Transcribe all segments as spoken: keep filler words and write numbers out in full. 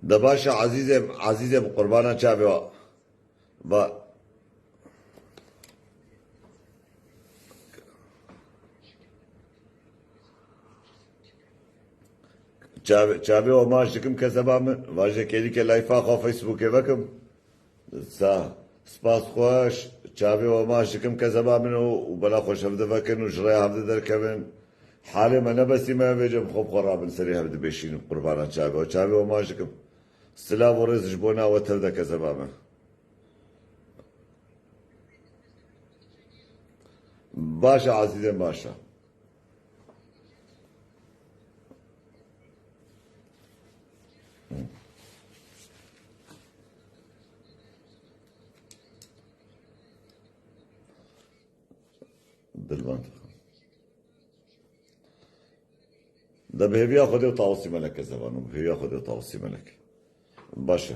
De baş e ezîzê, ezîzê bi qurbana çavê wa. Va- Çavê, çavê wa maç dikim kezeba min. Vaje kêlîke layfa xwe Facebookê vekim. Sa, spas xweş. Çavê we maç dikim kezeba min û, û bela xweş hevdi vekin û ji rêya hevdi derkevin. Halê me nebesî me vêce bi xwe bi xwe rabin serê hevdi bêşînin qurbana çavê we. Çavê we maç dikim. Silav û rêz ji bona we tev de kezeba me. Baş e ezîzên, baş e. Dilband. De bi hêviya Xwedê û Tawusî Melek kezeba min, bi hêviya Xwedê û Tawusî Melek. Baş e.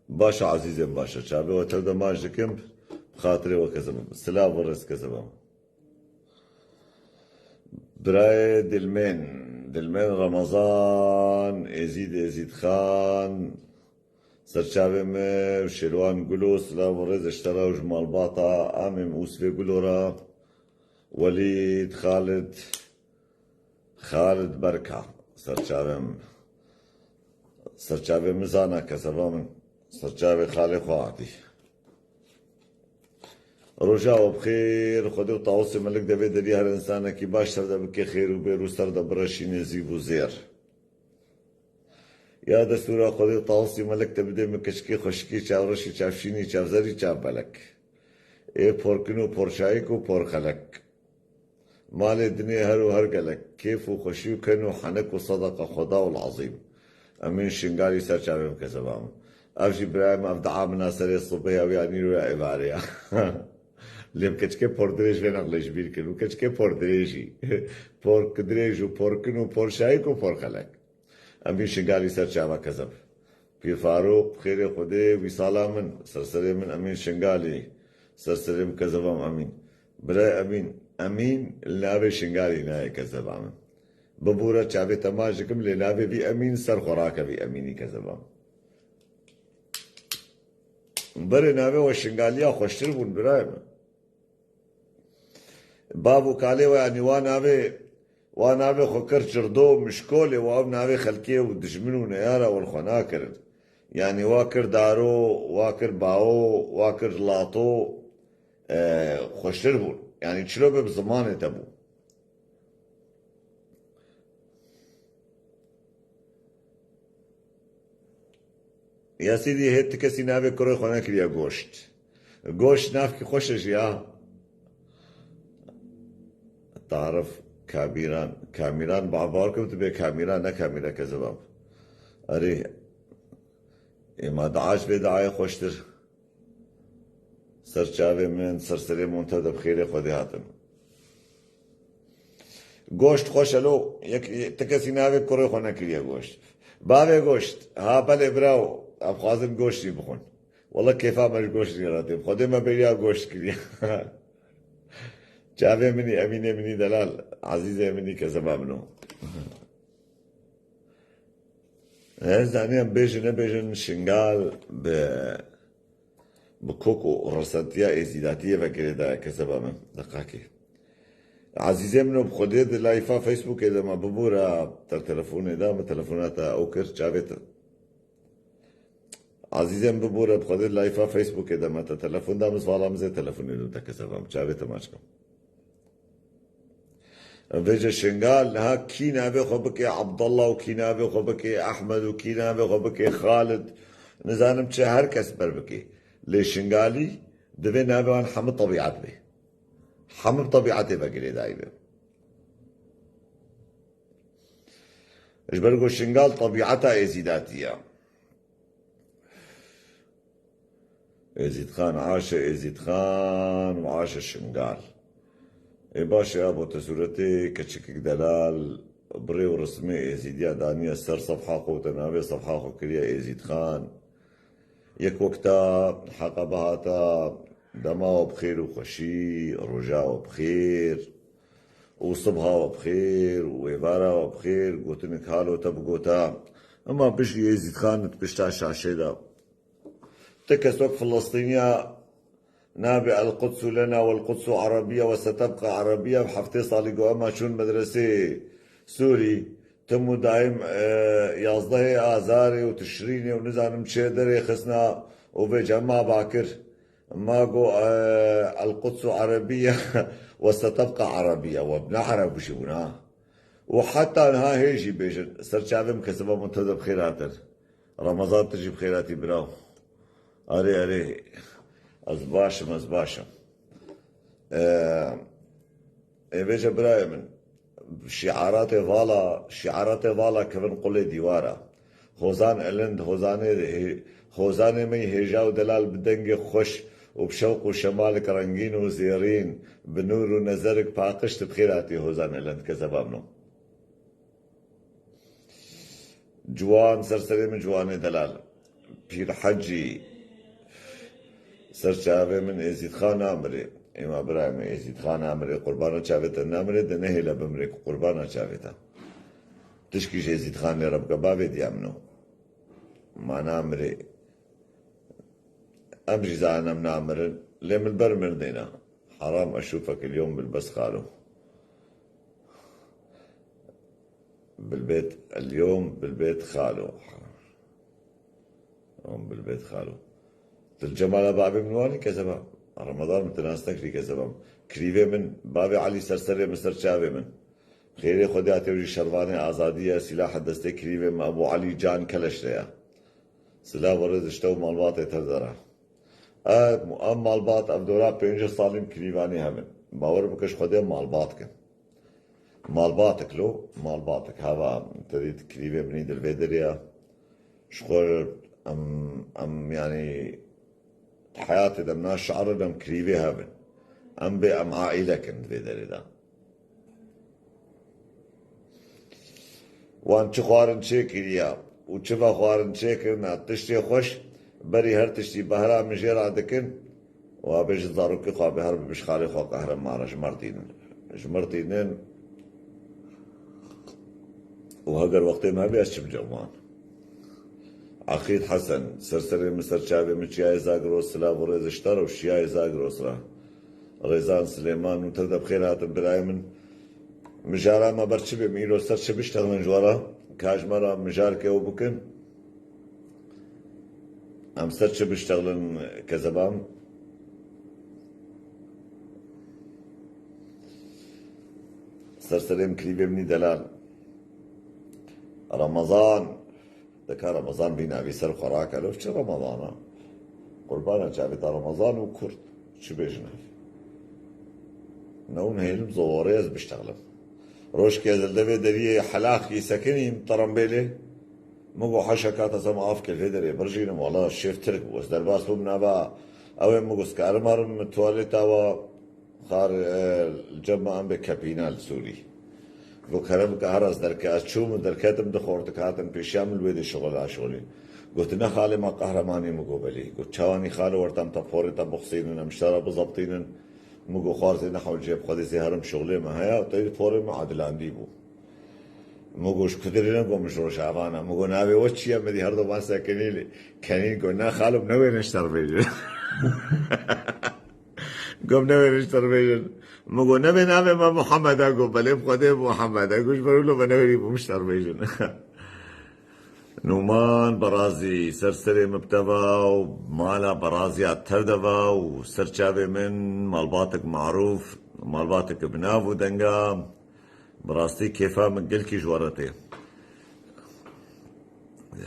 Baş e ezîzên, baş e. Çavê we tev de maç dikim, bi xatirê we kezeba min. Silav û rêz kezeba min. Birayê Dilmên, Dilmên Remezan, Êzîd, Êzîd Xan, serçavê me, Şêrwan Gulo, silav û rêz ji te re û ji malbata Amê Ûsvê Gulo re, Welîd, Xalid, Xalid Berka, serçavê min, serçavê min zana kezeba min, serçavê xalê xwe hatî. Roja we bi xêr, Xwedê û Tawusê Melik de vê derî her însanekî baş ser de bike xêr û bêr û ser de bireşîne zîv û zêr. Ya destûra Xwedê û Tawusî Melik te bidê min keçikê xweşikî, çavreşî, çavşînî, çavzerî, çavbelek. Ê porkin û porşayik û porxelek. Malê dinê her û her gelek, kêf û xweşî û ken û henek û sedeqa Xweda û l-Ezîm. Emîn Şingalî ser çavê min kezeba min. Ev jî birayê min, ev dua min a serê sibê ya wî ya nîro ya êvarê ya. Lê bi keçikê pordirêj vê neqlê ji bîr kir. Û keçikê pordirêjî. Pordirêj û porkin û porşayik û porxelek. Emîn Şingalî ser çava kezeb. Pîr Farûq, xêrê Xwedê, wîsala min, ser serê min Emîn Şingalî, ser serê min kezebam Emîn. Birayê Emîn, Emîn li navê Şingalî nayê kezeba min. Bibûre çavê te maç dikim, lê navê vî Emîn ser xwe rakevî Emînî kezeba min. Berê navê we Şingaliya xweştir bûn birayê min. Bav û kalê we, yanî wa navê, wa navê xwe kir Cirdo û Mişkolê, wa ew navê xelkê û dijmin û neyara we li xwe nakirin. Yanî wa kir Daro, wa kir Bao, wa kir Lato, e, xweştir bûn. Yanî çilo be bi zimanê te bû. Ya sîdî hê ti kesî navê kurê xwe nekiriye Goşt. Goşt navkî xweş e jî ya. Tarif Kamîran. Kamîran, ba-, bawer kim tu bê Kamîran, ne Kamîra kezeba. Erê, ê ma dua ji vê duayê xweştir. Ser çavê min, ser serê min, te de bi xêrê Xwedê hatin. Goşt xweş e lo, yek, ti kesî navê kurê xwe nekiriye Goşt. Bavê Goşt, ha belê birawo, em xwazin goşt jî bixwin. Wele kêfa me ji goşt jî re tê. Xwedê me bêriya goşt kiriye. Çavê min î, Emînê min î delal, ezîzê min î kezeba min o. He, zanî em bêjin nebêjin Şingal bi, bi kok û resentiya êzîdatiyê ve girêdaye kezeba min. Deqakê. Ezîzê min o bi Xwedê di layfa Facebookê de me bibûra te telefonê da, min telefona te ew kir, çavê te. Ezîzê min bibûre bi Xwedê di layfa Facebookê de me te telefon da, min zvala min zê telefonê de te kezeba min, çavê te maç kim. Vêce Şingal niha kî navê xwe bike Abdullah û kî navê xwe bike Ahmed û kî navê xwe bike Xalid, nizanim çi, her kes ber bike. Lê Şingalî divê navê wan hemû tebîet be. Hemû bi tebîetê ve girêdayî be. Ji ber ku Şingal tebîeta êzîdatî ye. Êzîdxan, aşe Êzîdxan û aşe Şingal. Ê baş e, abo te sûretê keçikik delal, bi rê û rismê êzîdiya daniye ser sefha xwe û te navê sefha xwe kiriye Êzîdxan. Yek wekta heqa bihata, dema we bi xêr û xweşî, roja we bi xêr. û sibha we bi xêr û êvara we bi xêr, gotinik halo te bigota. Ema bijî Êzîdxan di pişta şaşê de. Ti kesok Filistîniya nabê El Qudsu lena wel Qudsu Arabiya we setebqa Arabiya, bi heftê salî go ema çûn medresê Sûrî, tim û daîm, e, yazdehê Azarê û Tişrînê û nizanim çê derê xisna û vê cema bakir. Ma go, e, El Qudsu Arabiya we setebqa Arabiya, we ne Ereb jî bûn ha. Û heta niha hê jî bêjin, ser çavê min keseba min te de bi xêr hatin. Remezan tu jî bi xêr hatî biraw. Erê, erê. Ez baş im, ez baş im. Ee, ê vêce birayê min, şiaratê vala, şiaratê vala kevin qulê dîwara. Hozan Elind, hozanê hê-, hozanê me yî hêja û delal bi dengê xweş û bi şewq û şemalek rengîn û zêrîn, bi nûr û nezerik paqij tu bi xêr hatî Hozan Elind, kezeba min o. Ciwan, ser serê min ciwanê delal. Pîr Hecî, ser çavê min Êzîdxan namirê. Êma birayê min Êzîdxan namirê, qurbana çavê te namirê, de nehêle bimrê ku qurbana çavê te. Tişkî ji Êzîdxan lê re bike, bavê diya min o. Ma namirê. Em jî zanin em namirin, lê min ber mirinê ne. Heram eşûfek el-yewm bilbes xalo. Bilbêt el-yewm bilbêt xalo. Em bilbêt xalo. Til Cemala bavê min wanî kezeba. Ramadan min tinas nekirî kezeba. Kirîvê min, bavê Elî ser serê min ser çavê min. Xêrê Xwedê hate wî jî şervanê azadî ye, sîlaha destê kirîvê min Ebû Elî Can Keleş de ye. Silav û rêz ji te û malbatê te de re. Ev, ev malbat, ev dora pêncî salî kirîvanê hev in. Bawer bike ji Xwedê malbat kin. Malbatik lo, malbatik. Hava, te dît kirîvê min î di vê derê ye. Ji xwe em, em, yanî, di heyatê de em na şiarin, em kirîvê hev in. Em bê em aîlek in di vê derê de. Wan çi xwarin çêkiriya û çi vexwarin çêkirina, tiştê xweş, berî her tiştî behra min jê re dikin, wa bêjin zarokê xwe bê her bi bişxalê xwe qehreman re ji me re tînin. Ji me re tînin û heger wextê me hebe ez çim cem wan. Eqîd Hesen, ser serê min ser çavê min çiyayê Zagros, silav û rêz ji te re û şiyayê Zagros re. Rêzan Silêman û tev de bi xêr hatin birayê min. Mijara me ber çi bê, min îro ser çi biştexilin ji we re? Ka ji me re mijarke ew bikin. Em ser çi biştexilin kezebam? Ser serê min kirîvê min î delal. Ramazan. Deka Remezan vî navî ser xwe rakelo, çi Remezan e? Qurbana çavê te Remezan û Kurd. Çi bêjin ev? Ne hûn hêlim zorê ez biştexlim. Rojkê ez li devê deriyê helaxî sekinîm terembêlê. Min got heşeka te sema av kir vê derê birjînim, wala şêf Tirk bû. Ez derbas bûm nava ew ê min got skarim herim tuwalêta we. Xar, e, li cem me em bê kepîna li Sûrî. Got kerem bike her ez derke, ez çûm û derketim du xortik hatin pêşiya min li wê dê şixul aşolî. Got ne xalê me qehremanî, min got belê. Got çawanî xalo, wertem te porê te bixsînin, em ji te re bizebtînin. Min got xwarzê nehewcê bi xwedê zê herim şixulê me heye, te porê min edilandî bû. Min got ji ku derê ne, got min ji Rojava ne. Min got navê we çi ye? Min dî her du van sekinî kenî, got ne xalo, newêrin ji te re bêjin. Got newêrin ji te re bêjin. Min got navê navê me Muhammed e, got belê bi xwedê Muhammed e, got ji ber wilo me newêrî bûm ji te re bêjin. Nûman Berazî, ser serê min bi te ve û mala Berazîya tev de ve û ser çavê min malbatek marûf, malbatek bi nav û denga. Bi rastî kêfa min gelkî ji we re tê.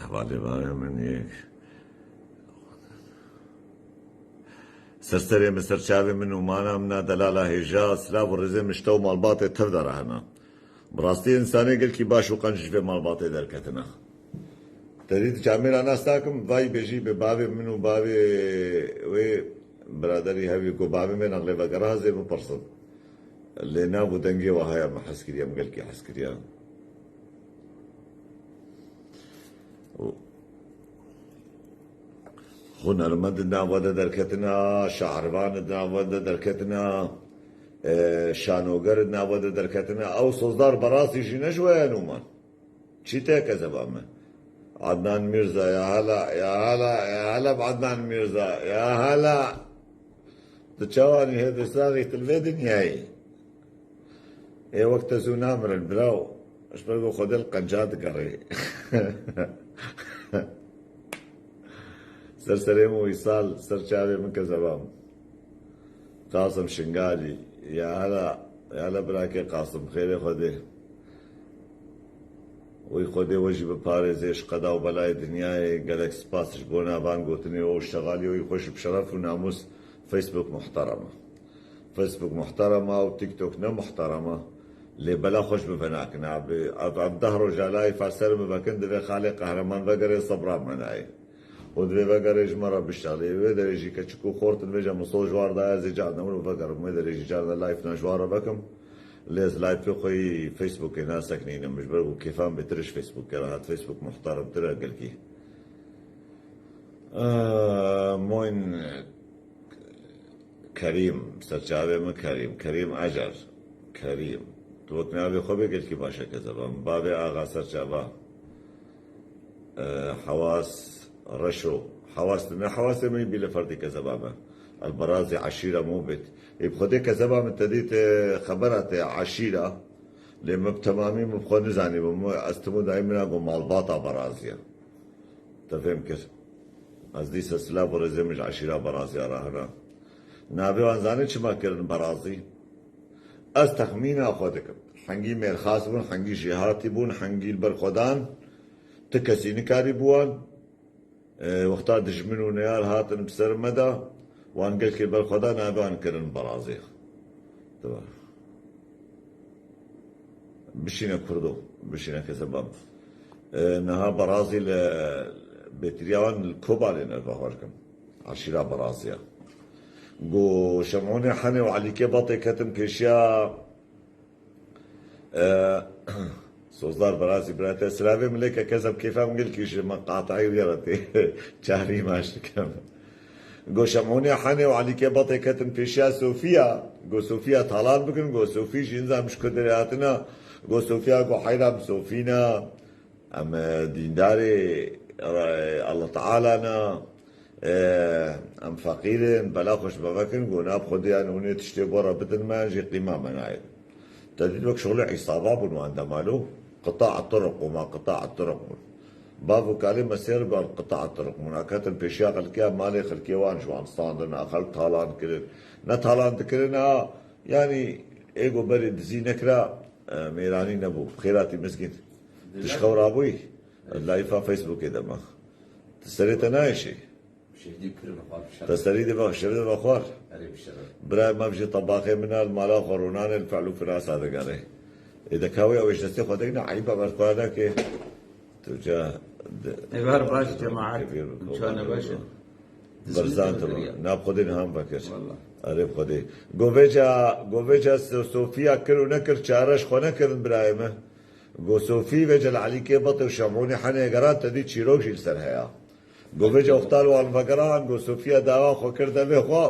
Hevalê bavê min yek. Ser serê min, ser çavê min û mana min a delala hêja, silav û rêzê min ji te û malbatê tev de re hene. Bi rastî însanê gelkî baş û qenc ji vê malbatê derketine. Te dît camêra nas nakim, vay bêjî bi bavê min û bavê wê biraderî hevî ku bavê min nexlê vegera ez ê bipirsim. Lê nav û dengê we heye, min hez kiriye, min gelkî hez kiriye. Hunermend di nav we de derketina, şairvan di nav we de derketina. E, şanoger di nava de derketine. Ew Sozdar Berazî jî ne ji we ye Nûman? Çi te kezeba me? Adnan Mîrza, ya hala, ya hala, ya hala bi Adnan Mîrza, ya hala. Tu çawanî hê tu saxî tu li vê dinyayê. Ê wek te zû namirin, biraw. Ji ber ku Xwedê li qenca digerê. Ser serê min Wîsal, ser çavê min kezeba min. Qasim Şingalî, ya hala, ya hala birakê Qasim, xêrê Xwedê. Wî Xwedê we jî biparêzê ji qeda û belayê dinyayê. Gelek spas ji bo navan gotinê û şevaliyê wî xweş bi şeref û namûs. Facebook muhterem e. Facebook muhterem e û TikTok ne muhterem e. Lê bela xweş bi venakin abi. Ev, ev deh roja layê ferser bivekin, divê xalê qehreman vegere sebra me nayê. Û divê vegerê ji me re bişelê. Wê derê jî keçik û xortin vêca min soz ji war daye zê carna min û vegerim. Wê derê jî carna live na ji war re vekim. Lê ez live xwe yî Facebookê naseknînim. Ji ber ku kêfan bêtir ji Facebookê re hat. Facebook muhteremtir e gelkî. Ee, Moin Kerîm, serçavê min Kerîm. Kerîm Acar. Kerîm. Tu wek navê xwe bê gelkî baş e kezeba min. Bavê Axa Serçava. E, Hewas, Reşo. Hewas ne Hewasê min bî li ferdî kezeba me. El Berazî eşîra Mobit. Ê bi Xwedê kezeba min te dît, e, xebera te eşîra. Lê min bi temamî min bi xwe nizanî bû. Min, ez tim û dayî min a got malbata Berazî ye. Te fêm kir. Ez dîsa silav û rêzê min ji eşîra Berazî ya rahina. Navê wan zanî çima kirin Berazî? Ez texmîna xwe dikim. Hengî mêrxas bûn, hengî jêhatî bûn, hengî li ber xwe dan, ti kesî nikarî bi wan. E, wexta dijmin û neyar hatin bi ser me de, wan gelkê ber xwe da navê wan kirin Berazî. Dibe. Bişîne Kurdo, bişîne kezeba min. E, niha Berazî li bêtiriya wan li Kobalê ne bawer kim. Eşîra Berazî ya. Go Şemûnê Henê û Elîkê Batê ketin pêşiya, e, Sozdar Berazî bira te silavê min lê ke kezeb kêfa min gelkî ji me qatayî wî re tê. Çarî maş dikim. Go Şemûnê Henê û Elîkê Batê ketin pêşiya Sofiya. Go Sofiya talan bikin. Go Sofî jî nizam ji ku derê hatine. Go Sofiya go heyra min Sofî ne. Em, e, dîndarê, e, Allah Teala ne. E, em feqîr in. Bela xwe ji me vekin. Go na bi Xwedê yan hûn ê tiştê bo re bidin me, jî qîma me nayê. Te dît wek şixulê îsaba bûn wan demalo. Qita'a turuq û ma qita'a turuq bûn. Bav û kalê me sêr ban qita'a turuq bûn. A ketin pêşiya xelkiya malê xelkê wan ji wan standin, a xelk talan kirin. Ne talan dikirin a, yanî êgo berê dizî nekira, e, mêranî nebû. Xêratî mizgîn. Tu ji xew rabûyî? Layfa Facebookê de me. Tu serê te nayê şê? Şehîdî pir bi xwe bişeref. Te serî de ve, şevê de ve xwar. Erê bişeref. Birayê me ji tebaxê min a li mala xwe rûnanê li fe'l û firasa digere. Ê de ka wê ew ê ji destê xwe digine, eyba ber xwe nake. Tu ca de-, Ê ver baş cemaat. Kebîr bi Çane kobane baş e. bi. Dizmin Berzan te tu biriya. Nab Xwedê niha min vekir. Wallah. Erê bi Xwedê. Goveca, goveca So-, Sofiya kir û nekir, çare ji xwe nekirin birayê me. Go Sofî ve Cel Elîkê Batê û Şemûnê Henê geran te dî çîrok jî li ser heya. Go vêca wexta li wan vegeran, go Sofiya dawa xwe kir devê xwe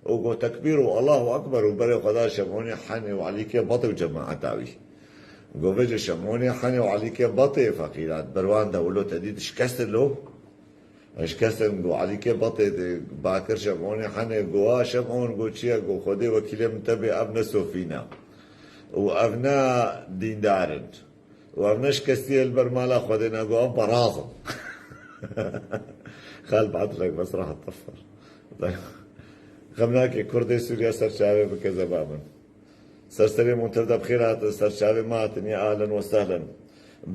û go tekbîr û Allahu Ekber û berê xwe da Şemûnê Henê û Elîkê Batê û cemaeta wî. Go vêca Şemûnê Henê û Elîkê Batê feqîrat ber wan de wilo te dît şikestin lo. Şikestin go Elîkê Batê de bakir Şemûnê Henê go a Şemûn go çi ye? Go Xwedê wekîlê min te bê ev ne Sofî ne. Û ev ne dîndar in. Û ev ne şikestî ye li ber mala Xwedê ne, got, ev beraz in. Xal Bedirek bes rahat tefir. Xem nake Kurdê Sûriye ser çavê bike zeba min. Ser serê min tev de bi xêr hatin, ser çavê me hatin, ya ahlen we sehlen.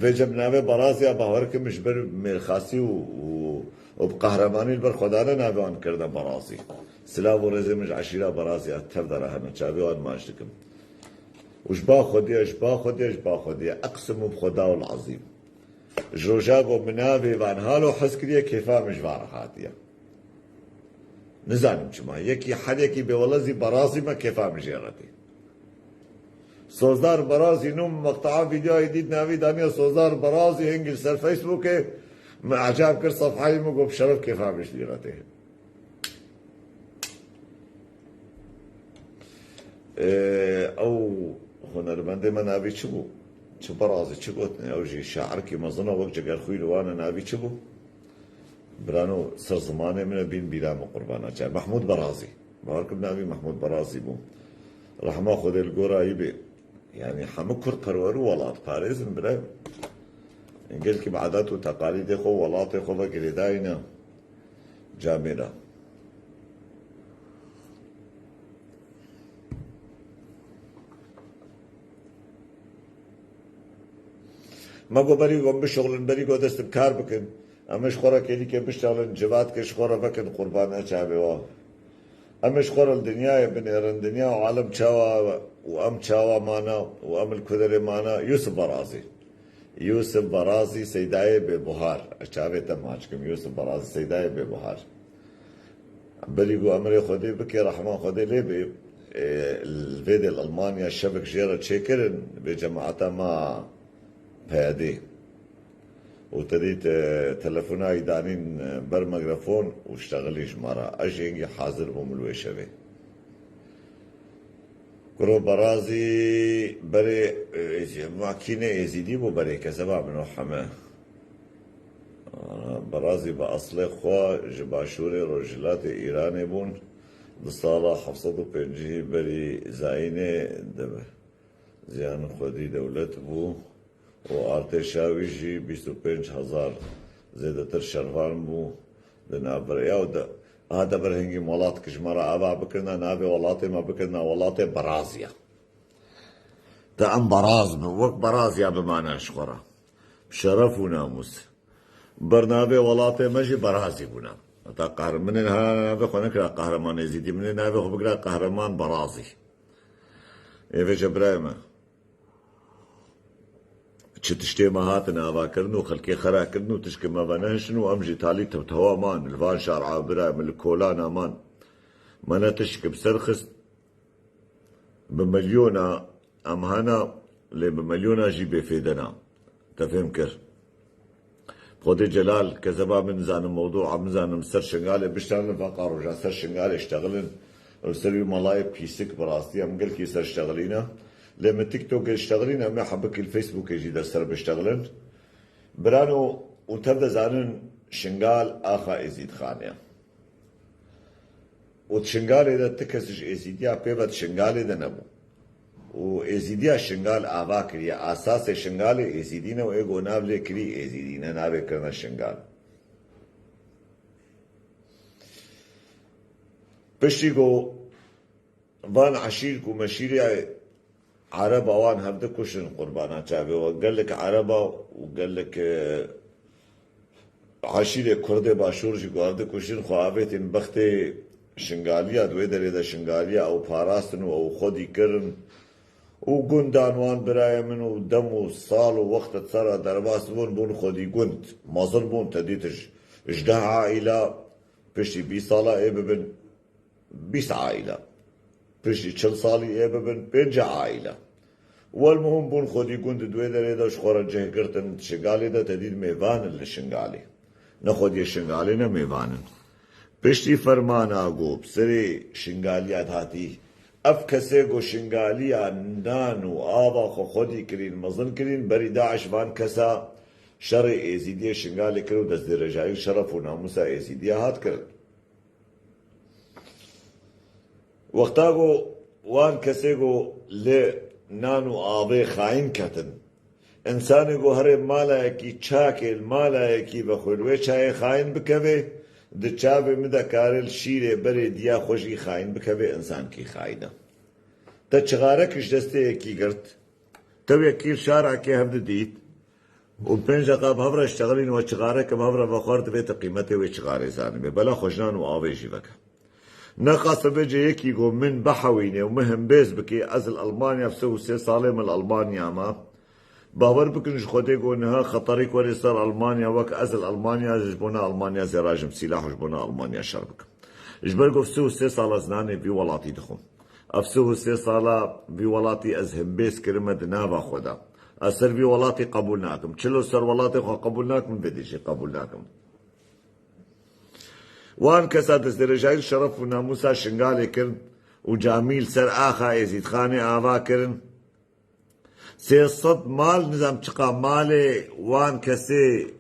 Vêce bi navê Berazî ya bawer kim ji ber mêrxasî û, û, û bi qehremanî li ber xwe dane navê wan kirine Berazî. Silav û rêzê min ji eşîra Berazî ya tev de re hene, çavê wan maç dikim. Û ji ba Xwedê, ji ba Xwedê, ji ba Xwedê. Eqsimu bi Xwedawil Ezîm. Ji roja ku min navê van halo hez kiriye, kêfa min ji van re hatiye. Nizanim çima. Yekî her yekî bê wele zî Berazî me, kêfa min jê re tê. Sozdar Berazî nû min meqtea vîdeoyê dît navî daniye Sozdar Berazî hingî li ser Facebookê. Min ecab kir sefhayê min got bi şeref kêfa min ji lî re tê. Ê, ew hunermendê me navî çi bû? Çi Berazî, çi gotin? Ew jî şairkî mezin e, wek Cegerxwî li wan e, navî çi bû? Birano ser zimanê min e, bîn bîra min qurbana çav. Mehmûd Berazî. Bawer kim navî Mehmûd Berazî bû. Rehma Xwedê li gora wî bê. Yanî hemû kurd perwer û welat parêz in bira. Gelkî bi edat û teqalîdê xwe, welatê xwe ve girêdayî ne. Camêra. Me got berî got bişuxulin, berî got dest bi kar bikin. Em ê ji xwe re kêlîkê bişuxulin, civatke ji xwe re vekin qurbana çavê wan. Em ê ji xwe re li dinyayê binêrin, dinya û alem çawa û em çawa mana û em li ku derê mana. Yusuf Barazî. Yusuf Barazî Seydayê Bêbuhar. Ez çavê te maç kim, Yusuf Barazî Seydayê Bêbuhar. Berî ku emirê Xwedê bike, rehma Xwedê lê bê, e, vê dê li Almanya şevik jê re çêkirin, vê cemaeta ma P Y D. Û te dît, e, telefona wî danîn, e, ber mikrofon û ştexilî ji me re. Ez jî hingî hazir bûm li wê şevê. Kuro Berazî berê, e, êzî-, ma kî ne êzîdî bû berê kezeba min û heme. Berazî bi eslê xwe ji başûrê rojhilatê Îranê bûn. Di sala heft sed û pêncî berî zayînê de ziyan xwedî dewlet bû û artêşa wî jî bîst û pênc hezar zêdetir şervan bû di navbera ya de. Aha te ber hingî welat ki ji me re ava bikirina, navê welatê me bikirina welatê Berazî ya. Te em Beraz bin, wek Berazî ya bimane ji xwe re. Bi şeref û namûs. Ber navê welatê me jî Berazî bûne. Heta qehre-, min ê niha navê xwe nekira Qehreman Êzîdî, min ê navê xwe bikira Qehreman Berazî. Ê vêce birayê me. Çi tiştê me hatin avakirin û xelkê xera kirin û tişkê me venehiştin û em jî talî tewtewa man, li van şara bira min, li kolana man. Me ne tişk bi ser xist. Bi milyona em hene, lê bi milyona jî bêfêde ne. Te fêm kir? Xwedê Celal, kezeba min nizanim mewdûa min zanim ser Şingalê biştanin, faqa roja ser Şingalê ştexilin. Li ser wî malayê pîsik bi rastî em gelkî ser ştexilîne. Lê min TikTokê ştexilîne, em ê hebikî li Facebookê jî dest ser biştexilin. Birano û tev de zanin Şingal axa Êzîdxan e. Û di Şingalê de ti kes ji Êzîdiya pê ve di Şingalê de nebû. Û Êzîdiya Şingal ava kiriye. Asasê Şingalê Êzîdî ne û ê go nav lê kirî Êzîdî ne, navê kirine Şingal. Piştî go van eşîr ku meşîrê Ereba wan hev dikuşin qurbana çavê we. Gelek Ereba û gelek, e, eşîrê Kurdê Başûr jî ku hev dikuşin, xwe avêtin bextê Şingaliya, di wê derê de Şingaliya ew parastin û ew xwedî kirin. Û gundan wan birayê min û dem û sal û wext di ser re derbas bûn, bûn xwedî gund. Mezin bûn, te dît ji, ji deh aîla piştî bîst sala ê bibin. Bîst aîle. Piştî çil salî ê bibin pêncî aîle. Welmuhim bûn xwedî gund di wê derê de ji xwe re cih girtin, di Şingalê de te dît mêvan in li Şingalê. Ne xwediyê Şingalê ne mêvan in. Piştî fermana ku bi serê Şingaliya dihatî, ev kesê ku Şingaliya nan û ava xwe xwedî kirîn, mezin kirîn, berî DAIŞ van kesa şerê Êzîdiyê Şingalê kir û destdirêjayî şeref û namûsa Êzîdiya hat kirin. Wexta ku wan kesê ku li nan û avê xayîn ketin, însanê ku herê malayekî çakê li malayekî vexwe li wê çayê xayîn bikeve, di çavê min de kare li şîrê berê diya xwe jî xayîn bikeve, însankî xayîn e. Te çixarek ji destê yekî girt, te wekî li şarakê hev didît, û pênc deqa bi hev re ştexilîn, we çixareke bi hev re vexwar, divê tu qîmetê wê çixarê zanibê. Bela xwe ji nan û avê jî veke. Nexaste vêce yekî ku min bihewînê û min himbêz bikê, ez li Almanya, sê û sê salê min li Almanya me. Bawer bikin ji Xwedê ku niha xeterî ku werê ser Almanya, wek ez li Almanya, ji bona Almanya zêra jim sîlah û ji bona Almanya şer bikim. Ji ber ku sê û sê sala ez nanê vî welatî dixwim. Ev sê û sê sala vî welatî ez himbêz kirime di nava xwe de. Ez ser vî welatî qebûl nakim. Çilo ser welatê xwe qebûl nakim, vê dê jî qebûl nakim. Wan kesa destdirêjayî şeref û namûsa Şingalê kirin, û camî li ser axa Êzîdxanê ava kirin. Sê sed mal, nizam çiqa malê wan kesê,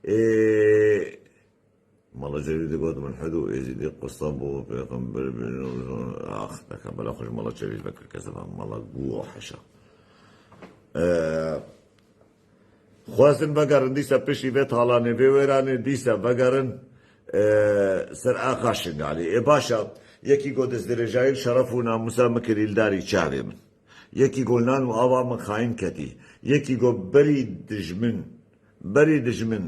ê, Mala Celîl digot, "Min hidû Êzîdî Qustanbul pêxember bin." Ax, deke bela xwe ji Mala Celîl vekir, kesefa mala gû û heşa. E, xwestin vegerin, dîsa piştî vê talanê, vê wêranê, dîsa vegerin, e, ser axa Şingalî. Ê, baş e, yekî got, "Destdirêjayî şeref û namûsa min kirî li darî çavê min." Yekî got, "Nan û ava min xayîn ketî." Yekî got, "Berî dijmin, berî dijmin,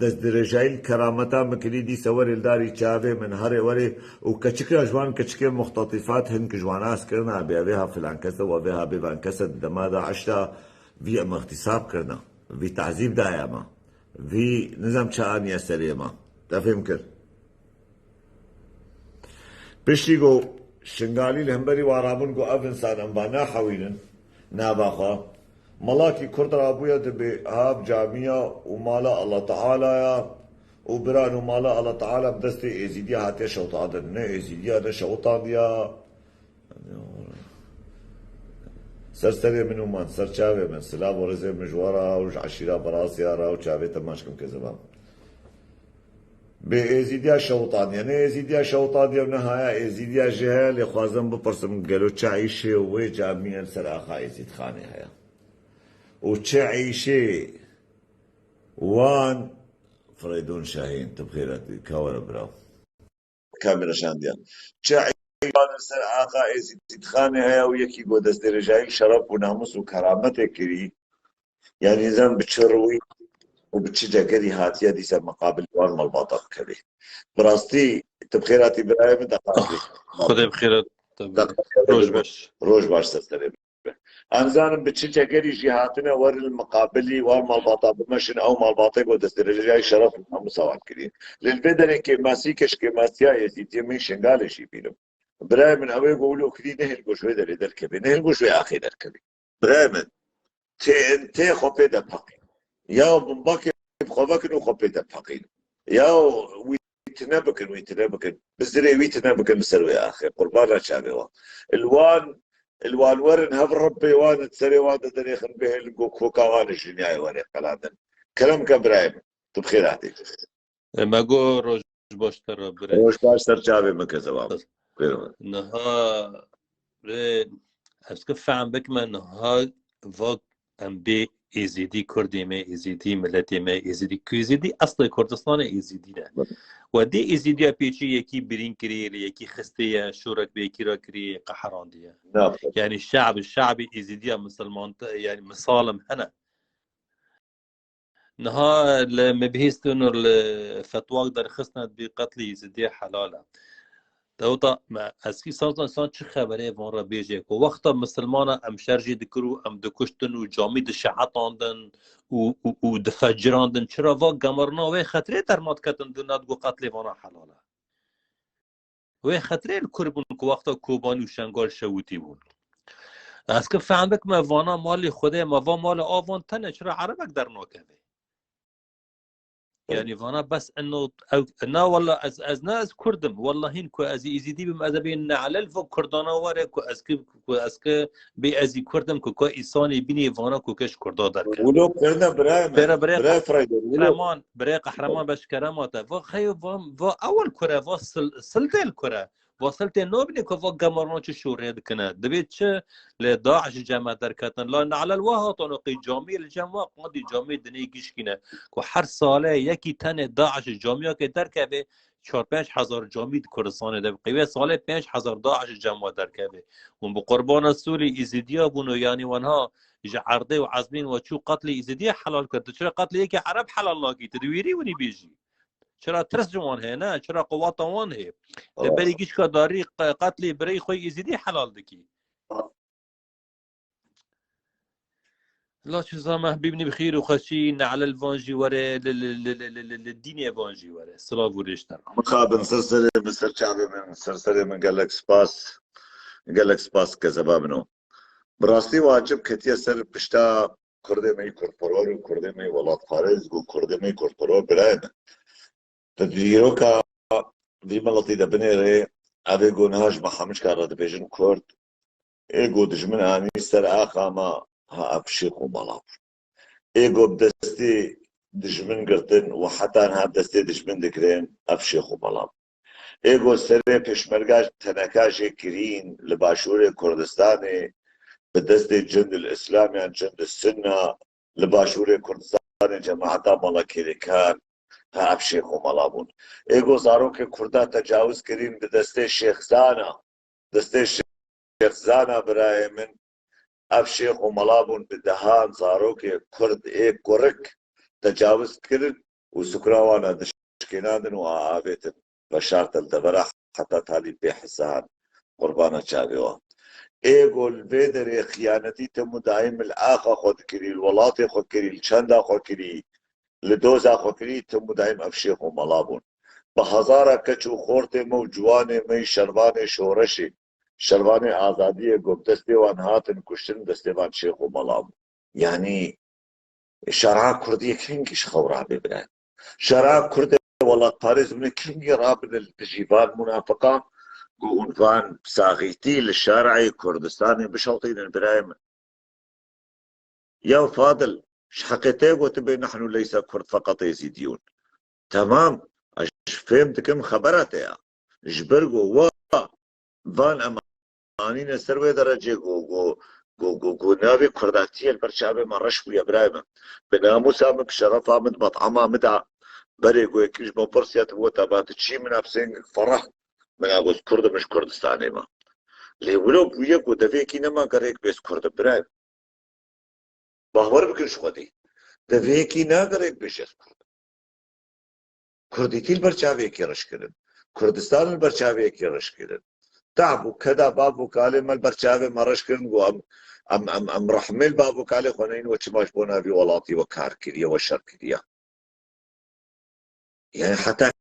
destdirêjayî li kerameta min kirî, dîsa werê li darî çavê min, herê werê." Û keçikra ji wan keçikê muxtatîfat hin ki ji wan nas kirina, bê, "Vê ha filan kes e, we vê ha bê van kes e, di dema DAIŞ de vî em îxtîsab kirina, vî tazîb daye me, vî nizam çi aniye serê me." Te fêm kir? Piştî ku Şingalî li hemberî wan rabûn, ku ev însan em va nahewînin nava xwe, melakî Kurd rabûye dibê hav camiya û mala Allah Teala ya û biran û mala Allah Teala bi destê Êzîdiya hatiye şewitandin. Ne Êzîdiya ne şewitandiya. Ser serê min û man, ser çavê min, silav û rêzê min ji we re û ji eşîra Berasiya re û çavê te maç kim kezeba. Bê Êzîdiya şewitaniye, ne Êzîdiya şewitaniye û ne haya Êzîdiya jê heye, lê xwazim bipirsim, gelo çi îşê wê camiyê li ser axa Êzîdxanê heye? Û çi îşê wan Fireydûn Şahîn, tu bi xêr hatî, ka were bira. Kamera şandiyan. Çi îşê wan li ser axa Êzîdxanê heye û yekî got, "Destdirêjayî şeref û namûs û kerametê kirî." Yani nizam bi çi rûyî û bi çi cegerî hatiye dîsa miqabil wan malbata bikevê. Bi rastî tu bi xêr hatî birayê min, deqayekê. Xwedê bi xêr hat. Deqayekê. Roj baş. Roj baş ser serê min. Em zanin bi çi cegerî jî hatine werin li miqabilî wan malbata bimeşin, ew malbatê ku destdirêjayî şeref û namûsa wan kirî. Lê li vê derê kêmasî ke ji kêmasiya Êzîdiyê min Şingalê jî bînim. Birayê min, ew ê ku wilo kirî nehêl ku ji wê derê derkevê, nehêl ku ji wê axê derkevê. Birayê min, T N T xwe pê de peqîn. Ya min bakê bi xwe vekin û xwe pê de peqîn. Ya wî tine bikin, wî tine bikin. Bi zirê wî tine bikin li ser wê axê. Qurbana çavê wan. Li wan, li wan werin hev Rebbê wan di serê wan de derêxin, bihêlin ku koka wan ji dinyayê were qelandin. Kerem ke birayê min. Tu bi xêr hatî. E, me got roj baş te re birê. Roj baş ser çavê min kezeba. Bêrme. Niha rê, ez ki fehm bikime niha va em bê Êzîdî, Kurdê me Êzîdî, miletê me Êzîdî, ku Êzîdî eslê Kurdistanê Êzîdî ne. Evet. We dê Êzîdiya pêçî yekî birîn kirî, li yekî xistê ye, şorek bi yekî re kirî, qeherandiye. Ne. Yani şe'b, şe'bî Êzîdiya misilman, yani misalim hene. Niha li me bihîstin û li fetwak derxistine dibî qetlî Êzîdiyê helal e. Dewta me, ez kî sazan san çi xeberê van re bêjê ku wexta misilmana em şer jî dikir û em dikuştin û camî dişehetandin û, û, û difecirandin, çira va gemarna wê xetirê dermat ketin dû nedigo qetlê vana helal e. Wê xetirê li kur bûn ku wexta Kobanî û Şengal şewitî bûn. Ez ki fehm bikime vana malê Xwedê me, va malê avan tene, çira erebek dernakeve? Yani vana bes eno ew, na walla ez, ez na ez Kurd im. Walla hîn ku ez Êzîdî bim, ez ê bê ne'lel va Kurdana were ku ez ki, ku ez ki bê ez î Kurd im ku ka îsanê bînê vana ku ke ji Kurda derke. Wilo kirine birayê me. Bere birê Birayê Qeh-, Frayder, wilo. Qehreman, birê Qehreman beşkerema te. Va xeyo va, va ewel kure, va sil-, siltê li kure. Va siltê nabîne ku va gemarna çi şorê dikine. Dibê çi lê DAIŞ ji cem me derketin. La ne'lel wa hatan û qey camiyê li cem wa qandî camiyê dinê gişkîne. Ku her sale yekî tenê DAIŞ ji camiyakê derkeve, çar pênc hezar camî di Kurdistanê de. Qey wê salê pênc hezar DAIŞ ji cem wa derkeve. Hûn bi qurbana Sûrî Êzîdiya bûn û yanî wenha ji erdê û ezmîn we çû qetlê Êzîdiyê helal kir. Tu çira qetlê yekê Ereb helal nakî? Tu diwîrî winî bêjî? Çira tirs ji wan heye, ne? Çira quwata wan heye? Te berî gişka darî qe-, qetlê birey xwe Êzîdî helal dikî. La çi zame bîbnî bi xîr û xweşî, ne'lel van jî were, li, li dînê van jî were. Silav û rêş te re. Mixabin ser serê min, ser çavê min, ser serê min gelek spas. Gelek spas kezeba min o. Bi rastî wacib ketiye ser pişta Kurdê me yî kurdperwer û Kurdê me yî welatparêz û Kurdê me yî kurdperwer birayê min. Di dîroka vî miletî de binêrê Ev ê ku niha ji me hemû re dibêjin Kurd, ê ku dijmin anî ser axa me, ha ev şêx û mala bûn. Ê ku bi destê dijmin girtin û heta niha bi destê dijmin digirin, ev şêx û mala bûn. Ê ku serê pêşmerga teneka jê kirîn li başûrê Kurdistanê bi destê Cundul Îslam yan Cundul Sunna li başûrê Kurdistanê cemaeta mala kêlêkar, ha ev şêx û mala bûn. Ê ku zarokê Kurda tecawuz kirîn bi destê Şêx Zana, destê Şêx Zana birayê min, ev şêx û mala bûn bi dehan zarokê Kurd ê kurik tecawuz kirin û sukra wan a dişkênandin û a avêtin veşartin devera heta talî bêhisan qurbana çavê wan. Ê ku li vê derê xiyanetî tim û daîm li axa xwe dikirî, li welatê xwe kirî, li çanda xwe kirî, li doza xwe kirî, tim û daîm ev şêx û mala bûn. Bi hezara keç û xortê me û ciwanê me yî şervanê şoreşê, şervanê azadiyê ku bi destê wan hatin kuştin, destê van şêx û mala bûn. Yanî şera Kurdiyê kengî ji xew rabe bire. Şera Kurdê welatparêz bûne kengî rabine li dijî van munafiqan ku hûn van saxîtî li şerê Kurdistanê bişewtînin birayê min. Ya Fadil, ji heqê te gotibê nehnu leysa Kurd feqet Êzîdiyûn. Temam, ez fêm dikim xebera te ya. Ji ber ku wa van em anîne ser wê derecê ku, ku, ku, ku, ku navê Kurdatiyê li ber çavê me reş bûye birayê me. Bi namûsa min, bi şerefa min, bi met'ama min de berê ku yekî ji min pirsiya tu weta ba tu çî min a bi sêngek ferah. Min a got Kurd im, ji Kurdistanê me. Lê wilo bûye ku devê yekî nema gerek bê ez Kurd im birayê me. Bawer bikin ji Xwedê. Devê yekî nagerek bêje ez Kurd im. Kurdîtî li ber çavê yekî reş kirin. Kurdistan li ber çavê yekî reş kirin. Tab û keda bav û kalê me li ber çavê me reş kirin, got em, em, em, em rehmê li bav û kalê xwe neyîn, we çima ji bona vî welatî we kar kiriye, we şer kiriye. Yani heta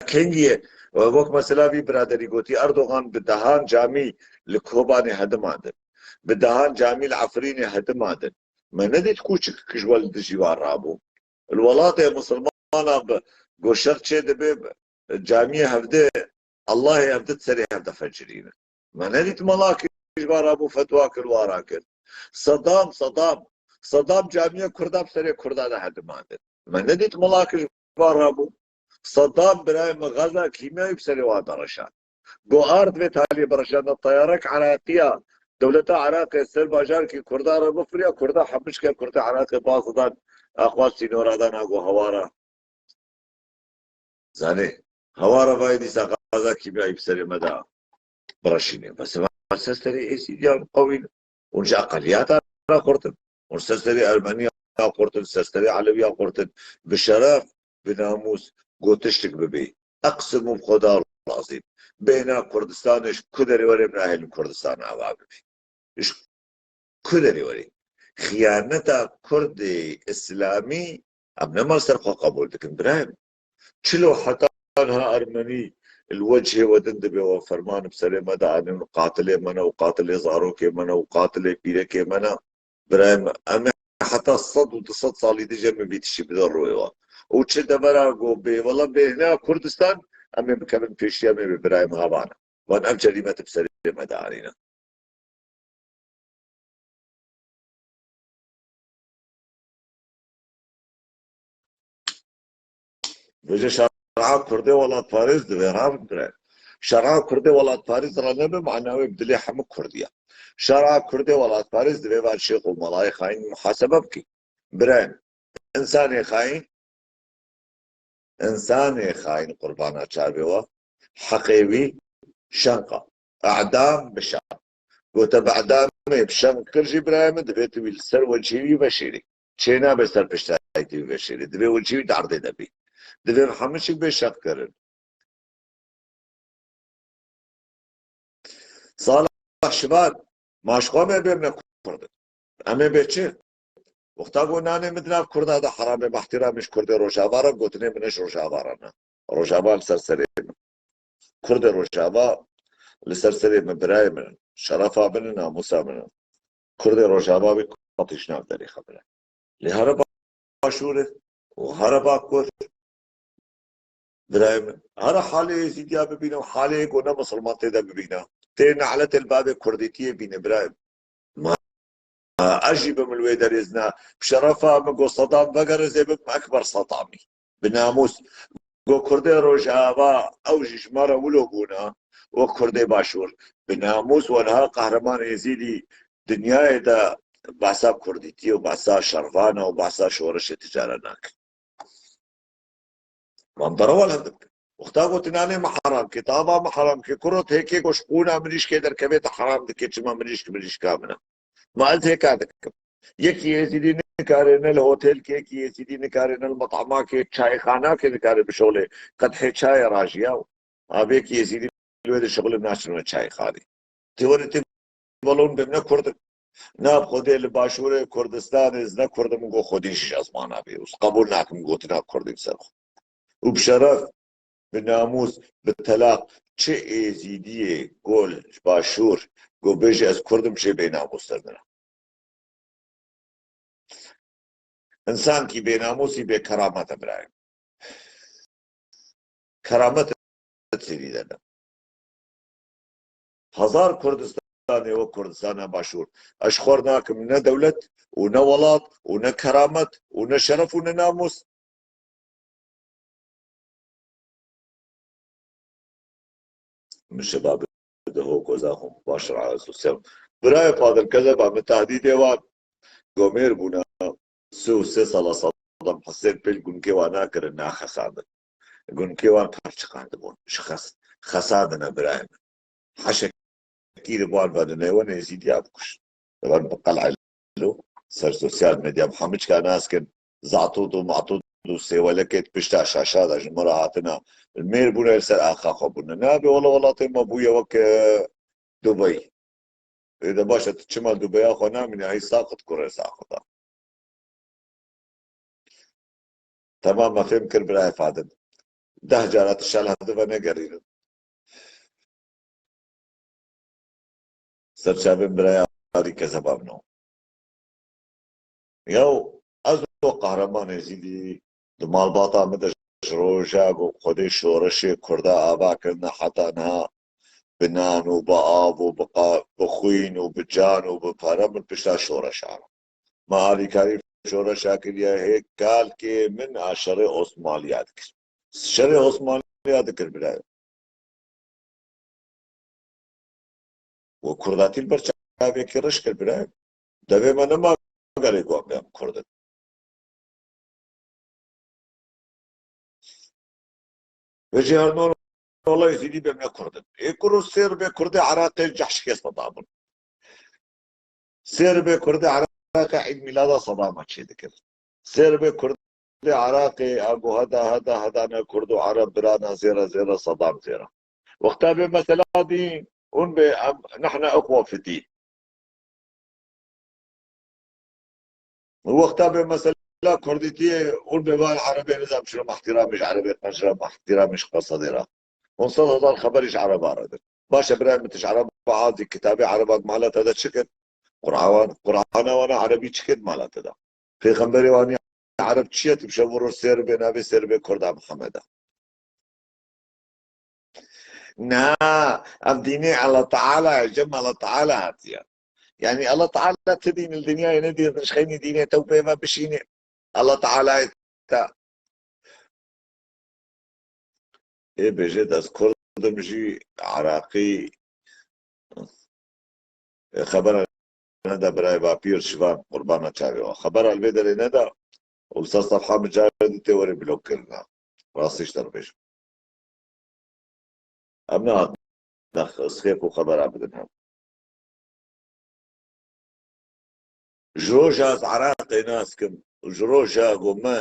kengî ye? Wek mesela vî biraderî gotî, Erdogan bi dehan camî li Kobanê hedimandin. Bi dehan camî li Efrînê hedimandin. Me nedît kûçik ji we li dijî wan rabû. Li welatê misilmana bi goşer çê dibe, camiyê hevdê, Allahê hevdê serê hevde fecirînin. Me nedît melakê ji wan rabû fetwa kir, wara kir. Sedam, Sedam, Sedam camiya Kurda bi serê Kurda de hedimandin. Me nedît melakê ji wan rabû. Sedam birayê min gaza kîmyayî bi serê wan de reşand. Go ard vê talê bi reşanda teyarek Iraqiya, dewleta Iraqê ser bajarekî Kurda re bifiriya, Kurda hemişke Kurda Iraqê baz didan, axwa sînora dana go hewara. Zanê, hewara vayê dîsa gaza kîmyayî bi serê me de bireşîne. Bes van ser serê Êzîdiyan qewî ne. Hûn ji eqeliyata re xurtin. Hûn ser serê Ermeniya xurtin, ser serê Elewiya xurtin. Bi şeref, bi namûs, got tiştik bibê. Eqsimû bi Xweda lazim. Bêhna Kurdistanê ji ku derê were nahêlin Kurdistan ava bibê. Ji ku derê werê? Xiyaneta Kurdê Îslamî em nema li ser xwe qebûl dikin, birayê min. Çilo heta niha Ermenî li wecihê we din dibe, we ferman bi serê me de anin û qatilê me ne û qatilê zarokê me ne û qatilê pîrekê me ne. Birayê min, em ê heta sed û du sed salî dij em ê vî tiştî bidin rûyê we. Û çi devera ku bê, wela bêhna Kurdistan, em ê bikevin pêşiya me bê birayê min havana. Van ev cerîmete bi serê me de anîne. Vêce şer'a Kurdê welatparêz divê, rabin bire. Şer'a Kurdê welatparêz re nebe mana wê bi dilê hemû Kurdiya. Şer'a Kurdê welatparêz divê van şêx û melayê xayîn muhasebe bike. Bire, însanê xayîn, însanê xayîn qurbana çavê we, heqê wî şenqa. Edam bi şenq. Gote bi edamê bi şenq kir jî birayê min, divê tu wî li ser wecihî wî veşêrî. Çê nabe ser piştayîtî wî veşêrî. Divê wecihî wî di erdê de bî. Divê bi hemû çik bê şenq kirin. Sala şivan, ma ji xwe me bê me Kurd in. Em ê bê çi? Wexta ku nanê min di nav Kurda de heram e, bi ihtiramê ji Kurdê Rojava re, gotinê min e ji Rojava re ne. Rojava li ser serê min. Kurdê Rojava li ser serê min, birayê min in. Şerefa min in, namûsa min in. Kurdê Rojava wê qetî ji nav derê xebire. Lê here başûr e û here bakur. Birayê min, here halê Êzîdiya bibîne û halê ku ne misilman tê de bibîne. Tê ne'letê li bavê kurdîtiyê bîne, birayê min. Ma, ez jî bim li wê derê zina. Bi şerefa min ku Sedam vegere, ez ê bibim Ekber Sedamî. Bi namûs. Ku Kurdê Rojava, ew jî ji me re wilo bûne, wek Kurdê Başûr. Bi namûs, we niha qehreman Êzîdî dinyayê de behsa kurdîtiyê û behsa şervana û behsa şoreşê tijara nakin. Wan derewa li hev dikin. Wexta gotin, "Anê me heram ke, tava me heram ke, kuro têkê ku ji qûna mirîşkê derkevê te heram dike, çima mirîşk mirîşka min e." Ma ez hêka dikim. Yekî Êzîdî nikare ne li hotelkê, yekî Êzîdî nikare ne li met'emakê, çayxanakê nikare bişolê. Qedhê çayê rajiya û avê yekî Êzîdî li wê dişixulin, naçin we çayxanê. Tê were tê balon bim ne Kurd im. Na bi Xwedê li Başûrê Kurdistanê ez ne Kurd im, go Xwedê jî ji ezmana bê. Ez qebûl nakim gotina Kurdî bi ser xwe. Û bi şeref, bi namûs, bi telaq, çi Êzîdiyê gol ji Başûr go bêje ez Kurd im, jê bênamûstir din e. Însankî bênamûsî bêkeramet e, birayê min. Keramet serî de ne. Hezar Kurdistanê wek Kurdistana Başûr. Ez ji xwe re nakim ne dewlet û ne welat û ne keramet û ne şeref û ne namûs. Min şeba bi deho koza xwe baş re sosyal. Birayê Fadil, kezeba min tehdîdê wan gomêr bûne. Sê û sê sala Saddam Husên pêl gunkê wan nakirin, naxesandin. Gunkê wan perçiqandibûn. Ji xes-, xesadine birayê min. Heşekî li wan ve dine, we Êzîdiya bikuşin. Li wan bi qel'e lo ser sosyal medya bi hemû çika nas kin, zatût û matût û sêwelekê di pişta şaşa de ji min re hatine. Mêr bûne li ser axa xwe bûne. Nabe wele welatê me bûye wek, e, Dubey. Ê de baş e, tu çima Dubeya xwe namîne, hey saqit kurê saqita. Temam, me fêm kir birayê Fadil. Deh cara tu şel hev di ve negerînin. Ser çavên biraya Alî kezeba min o. Yaw, ez o qehreman Êzîdî di malbata min de ji roja ku Xwedê şoreşê Kurda ava kirine heta niha bi nan û bi av û bi qa-, bi xwîn û bi can û bi pere min pişta şoreşa re. Me alîkarî şoreşa kiriye, hê kalkê min a şerê Osmaniya dikir. Şerê Osmaniya dikir birayê. We Kurdatî li ber çavekî reş kir birayê. Devê me nema gerê ku em bêm Kurd in. Ve jî her non olay Êzîdî bêm ne Kurd in. Ê kuro sêr bê Kurdê Iraqê cehşikê Sedam in. Sêr bê Kurdê Iraqê Eîd Mîlada Sedama çê dikir. Sêr bê Kurdê Iraqê a go heda, heda, heda ne Kurd û Ereb birana zêra, zêra Sedam zêra. Wexta bê mesela dî hûn bê em, nehne ixwe fitî. Wexta bê mesela Kurdîtiyê hûn bê van Erebê nizam şira mehtîramê ji Erebê qenjira mehtîramê ji qesedê re. Hûn sed hezar xeberî ji Ereba re din. Baş e birayê min, tu ji Ereba azî kitabê Ereba di mala te de çi kir? Qur'an, Qur'ana wana Erebî çi kir di mala te de? Pêxemberê wan ya Ereb çi ye? Tu bi şev û roj sêr bê navê sêr bê Kurda Mihemed e. Na, ev dînê Allah Teala ye, cem Allah Teala hatiye. Yani Allah Teala ti dîn li dinyayê nedî, ji xeynî dînê te û pê ve bişînê. Allah Teala te. Ê bêje ez Kurd im jî Iraqî. Ê, xebera neda birayê Bapîr Şivan, qurbana çavê we. Xebera li vê derê neda û li ser sefha min carê dî tê werê blok kirina. Rastî ji te re bêjim. Em nehatine xêk û xebera bidin hev. Ji roja ez Iraqê nas kim û ji roja ku me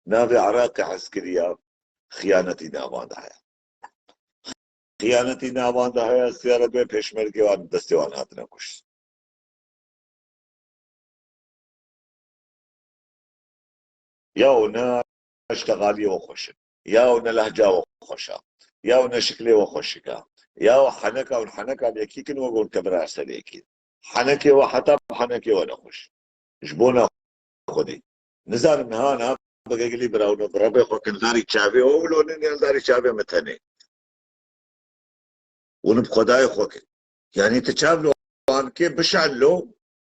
navê Iraqê hez kiriya, xiyanetî nav wan de heye. Xiyanetî nav wan de heye, sê Erebê pêşmergê wan destê wan hatine kuştin. Yaw ne ştegaliyê we xweş e. Yaw ne lehca we xweş e. Yaw ne şiklê we xweşik e. Yaw heneka û heneka li yekî kin we gon kevira ser yekî. Henekê we heta henekê we nexweş. Ji bona Xwedê. Nizanim niha niha bigegilî bira, hûn bi Rebê xwe kin, darî çavê we wilo nin yan darî çavê min tenê. Hûn bi Xwedayê xwe kin. Yanî tu çav li wan kê bişan lo,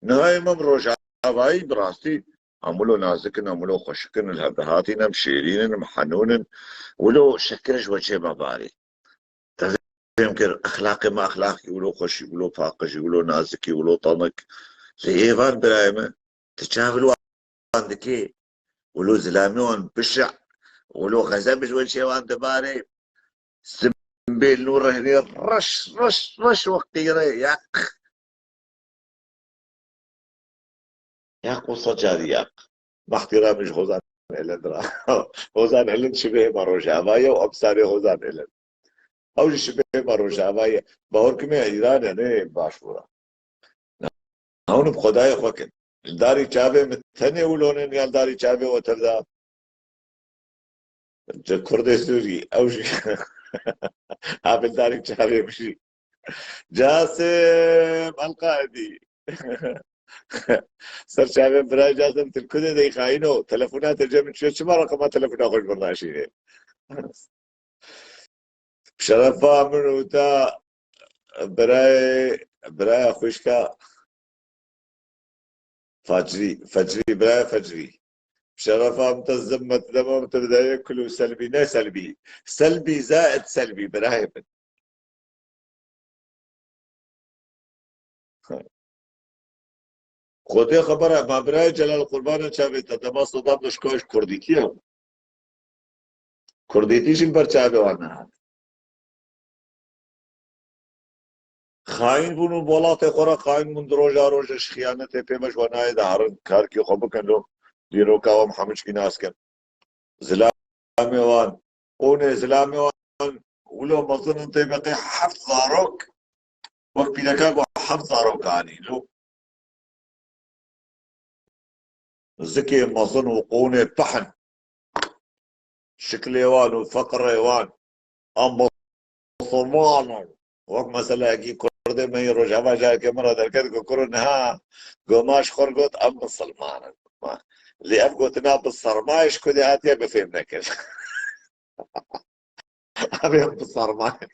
niha em em rojavayî bi rastî em wilo nazik in, em wilo xweşik in, li hev de hatîn, em şêrîn in, em henûn in, wilo şekir ji wecê me barê. Te fêm kir, exlaqê me exlaqî wilo xweşî, wilo paqijî, wilo nazikî, wilo tanik. Lê êvan birayê me, tu çav li wan dikê, wilo zilamê wan bişe, wilo xezeb ji wecê wan dibarê, simbêl nû rehnê reş, reş, reş wek qîrê, yaq. Yaq wisa carî yaq. Bi îhtîramî ji Hozan Elend re. Hozan Elend şibê hema Rojava ye û em sarê Hozan Elend. Ew jî şibê hema Rojava ye. Bahorkimê Îran e, ne Başûr e. Hûn bi Xwedayê xwe kin. Li darî çavê min tenê wilo nin ya li darî çavê we tev de? Ji Kurdê Sûrî, ew jî. Abi li darî çavê min jî. Casim Elqaidî. Ser çavê min birayê Casim, tu li ku de dey xayîno? Telefona te cem çiyo, çima reqema telefona xwe ji min naşînê? Şerefa min û te birayê, biraya xwişka Facrî, Fecrî, birayê Fecrî. Şerefa min te zimmet dema min te bidayê kul û Selbî, ne Selbî. Selbî, zaid Selbî, birayê min. Xwedê xebera, ma birayê Celal qurbana çavê te, dema Sedam dişka ji kurdîtî ye. Kurdîtî jî li ber çavê wan nehat. Xayîn bûn û welatê xwe re xayîn bûn, di roja roje ji xiyanetê pê me ji we nayê de herin, karkê xwe bikin lo, dîroka we hemû çikî nas kin. Zilamê wan, qûnê zilamê wan, wilo mezin in tê beqê heft zarok, wek pîreka ku heft zarok anî. Lo zikê mezin û qûnê pehn, şiklê wan û feqirê wan, em misilman in. Wek mesela ekî kurdê me yê Rojava carekê min re derket ku kuro niha goma ji xwe re got, em misilman in. Lê ev gotina bisilmayê ji ku de hatiye, min fêm nekir. Em ê bisilman in.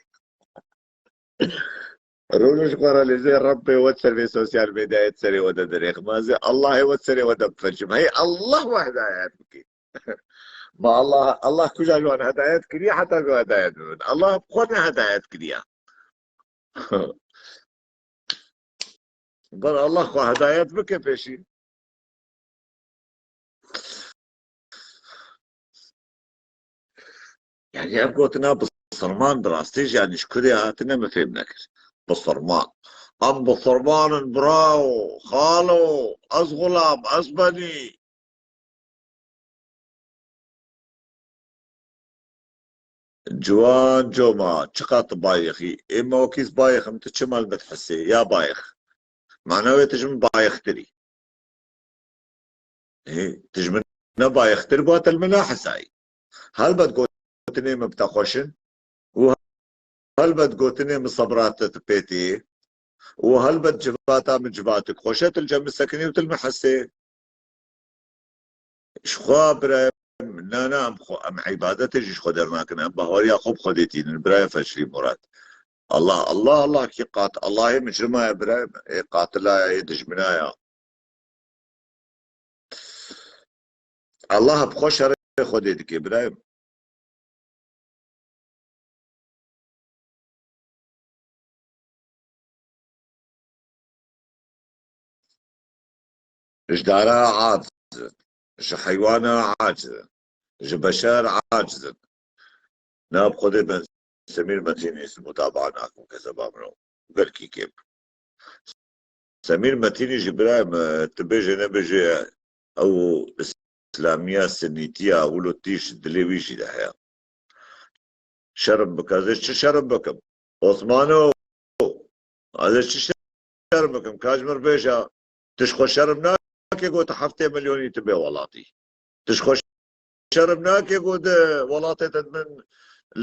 Rûnişt xwe re lê zê Rebbê we ser vê sosyal medyayê di serê we de dirêxim. Ez ê Allahê we di serê we de biferçim. Hey Allah we hidayet bike. Ma Allah, Allah kuja ji wan hedayet kiriye heta ku hedayet bibin. Allah bi xwe ne hedayet kiriye. Ber Allah xwe hedayet bike pêşî. Yani ev gotina bisilman bi rastî jî, yani ji kurê hatine, min fêm nekir. Bisilman. Em bisilman in, bravo, xalo, ez xulam, ez benî. Ciwan Coma, çiqas tu bayixî. Ê me wekî ez bayixim, tu çima li min dihisê? Ya bayix. Mana wê tu ji min bayixtir î. Ê, tu ji min ne bayixtir bû, tu li min nahesayî. Helbet gotinê min bi te xweş in û helbet gotinê min sebra te dipêtê û helbet civata min civatik xweş e, tu li cem min sekinî û tu li min hesê. Ji xwe birayê min, na, na, em xwe, em îbadetê jî ji xwe dernakin, em bahweriya xwe bi Xwedê tînin, birayê Feşrî Murat. Allah, Allah, Allah kî qat-, Allahê micrima ye birayê min, ê qatila ye, ê dijmina ye. Allah bi xwe şerê Xwedê dike, birayê min. Ji dara aciz in, ji heywana aciz in, ji beşer aciz in. Na bi Xwedê ben Semîr Metînî ez mutabaa nakim, kezeba min o. Belkî kêm. Semîr Metînî jî birayê min, tu bêjê nebêjê, ew îslamiya sinîtiya wilo tîş dilê wî jî de heye. Şerm bike. Ez ê çi şerm bikim? Osmano, ez ê çi şerm bikim? Ka ji min re bêje, tu ji xwe şerm nake ku tu heftê milyonî tu bê welatî? Tu ji xwe şerm nake ku di welatê te di bin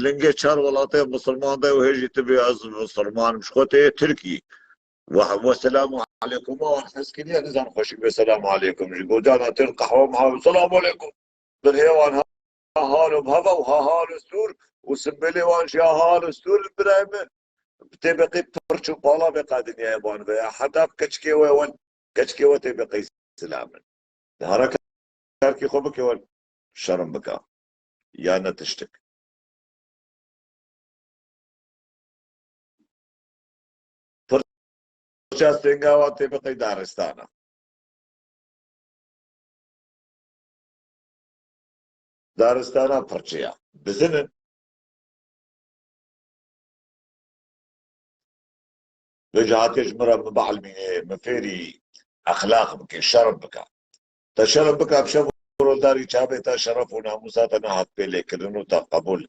lingê çar welatê misilman de û hê jî tu bê ez misilman im, ji xwe tu yê Tirkî. Ve, ve selamu aleykum. Wan hez kiriye, nizan xweşik bê selamu aleykum. Ji gocana têr qehwe miha, selamu aleykum. birhê wan ha hal û heva û ha hal û stûr û simbêlê wan jî ha hal û stûr in birayê min. Tê beqî pirç û pala beqa dinyayê wan veya heta keçikê we wan, keçikê we tê beqî silam in. Hara karkê xwe bike wan şerm bika. Ya ne tiştik. Pirça stênga wan tê biqey daristana. Daristana pirçeya. Bizin in. Vê cihatê ji min re min bielmînê, min fêrî exlaq bike, şerm bike. Te şerm bike, bi şev û rojdarî çavê te şeref û namûsa te nehat pê lêkirin û te qebûl,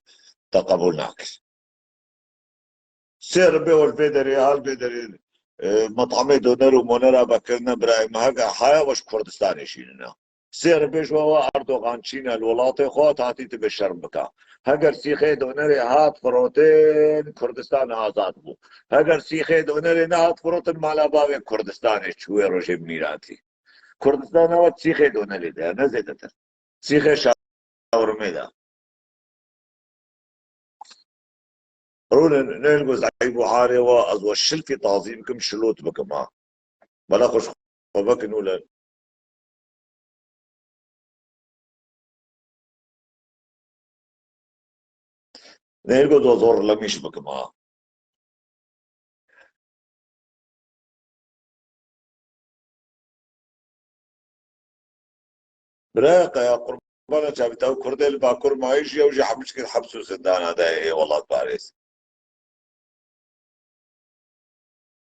te qebûl nakir. Sê ribê we li vê derê, ha li vê derê, e, metamê doner û monera vekirine birayê me hege haya we ji Kurdistanê şînine. Sê ribê ji we, we Erdogan çîne li welatê xwe, hatî tu bê şerm bika. Heger sîxê donerê hat firotin, Kurdistan azad bû. Heger sîxê donerê nehat firotin, mala bavê Kurdistanê çû wê rojê mîratî. Kurdistana we sîxê donerê de, ne zêdetir. Sîxê şawirmê de. Rûnin, nêl ku zehî bû harê we, ez we şilkî tazî bikim, şilot bikim ha. Bela xwe ji xwe vekin û le. Nêl ku do zor lemîş bikim ha. Biraya Kaya, qurbana çavî te û Kurdê li Bakur mayî jî ew jî hemû çikin heps û zindana de ê welatparêz.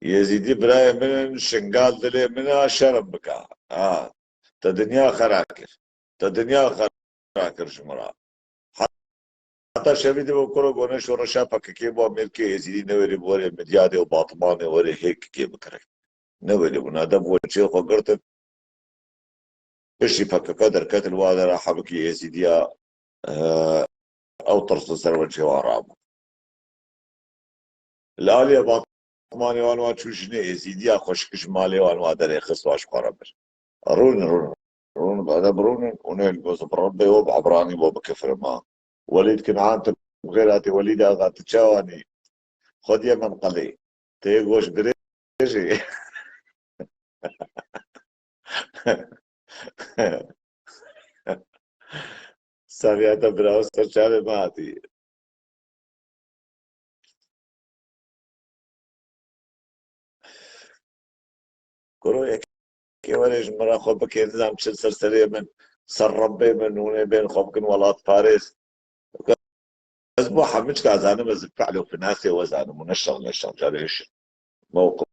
Yezîdî birayê min in, Şingal dilê min a, şerm bika. Ha, te dinya xera kir. Te dinya xera kir ji min re. Heta şevî de kuro gone şoreşa P K K bo Amerîkê Êzîdî newêrî bi werê Midyadê û Batmanê werê hê K K bikire. Newêrî bûna de bi weçê xwe girtin. Piştî P K K derket li wa dera hebikî Êzîdiya, eh, ew tirs li ser weçê wan rabû. Li aliyê Batmanê wan wa çû jinê Êzîdiya xweşik ji malê wan wa derê xist wa ji xwe re bir. Rûn, rûn, rûn, bade birûnin û nêl goz bi Rebbê we bi Ebranî we bikifrim ha. Welîd Kinan tu bi xêr hatî Welîd axa tu çawanî? Xwediyê min qelî. Tê goş dirêjî. Saxiyata bira ser çavê me hatî. Kuro yekê were ji min re xwe bike, nizam çi ser serê min, ser Rebbê min, hûnê bên xwe bikin welatparêz. Ez bo hemû çika zanim, ez fe'l û finasê we zanim û ne şer, ne şer, carê hişin. موقف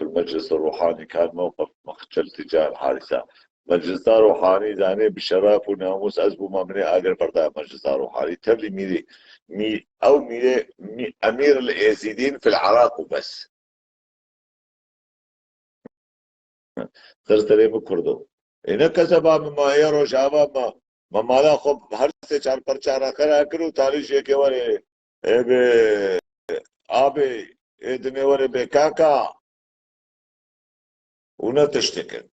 المجلس الروحاني كان موقف مخجل تجاه الحادثة. Meclisa Ruhanî zanê bi şeref û namûs ez bûma minê agir berda Meclisa Ruhanî. Tevlî mîrê, mî-, ew mîrê, mî-, emîr el êzîdîn fil Iraq û bes. Xirterê min Kurdo. Ê ne keseba min ma ê Rojava ma, ma mala xwe her sê çar perça re xera kir û talî jêkê werê, ê bê, abê, ê dinê werê bê kaka. Û ne tiştek in.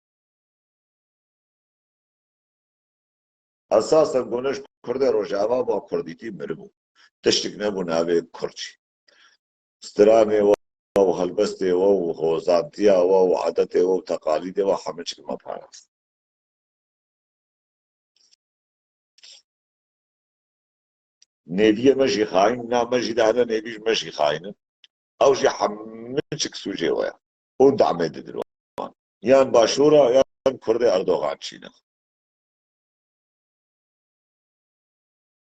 Esasen gone ji Kurdê Rojava ba Kurdîtî miribû. Tiştek nebû navê Kurd jî. Stranê we û helbestê we û hozantiya we û edetê we û teqalîdê we hemû çik me parast. Nêviyê me jî xayin, na me jî de hene nêvî ji me jî xayin in. Ew jî hemû çik sûcê we ye. Hûn damê didin wan. Yan Başûr e, yan Kurdê Erdogan çîne.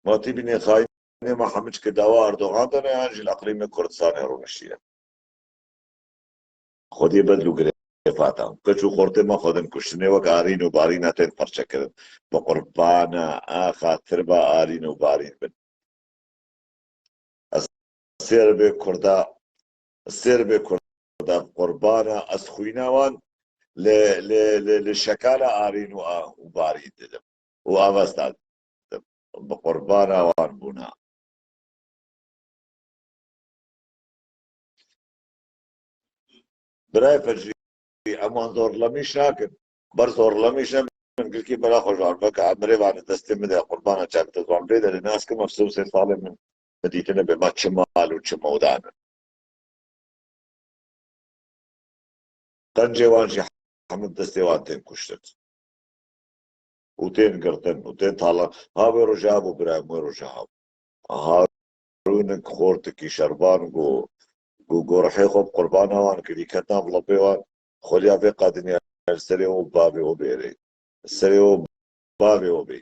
Ma tî bînê xayinê me hemû çik dawa Erdogan de ne, yan jî li eqlîmê Kurdistanê rûniştiye. Xwediyê bedl û girêfatan. Keç û xortê me xwedin kuştinê wek arîn û barîna tên perçekirin. Bi qurbana a xatir ba arîn û barîn bin. Ez sêr bê Kurda, sêr bê Kurda qurbana ez xwîna wan li, li, li, li şekala arîn û a, û barîn didim. Û avesta didim. Bi qurbana wan bûna. Birayê Fecrî, em wan zorlemîş nakin. Ber zorlemîş ne, min girkî bela xwe ji wan veke, em mirêvanê destê min de qurbana çavê te ziwan bê derê nas kim, ev sê û sê salê min, min dîtine bê me çi mal û çi mewdan in. Qencê wan jî hemû bi destê wan tên kuştin. Û tên girtin, û tên tala. Ha wê roja hebû birayê min, wê roja hebû. Harûnik xortikî şervan got, got, got rihê xwe bi qurbana wan kirî, ket nav lopê wan, xweliya vê qadinî li serê û bavê û bêrê. Serê û bavê û bê.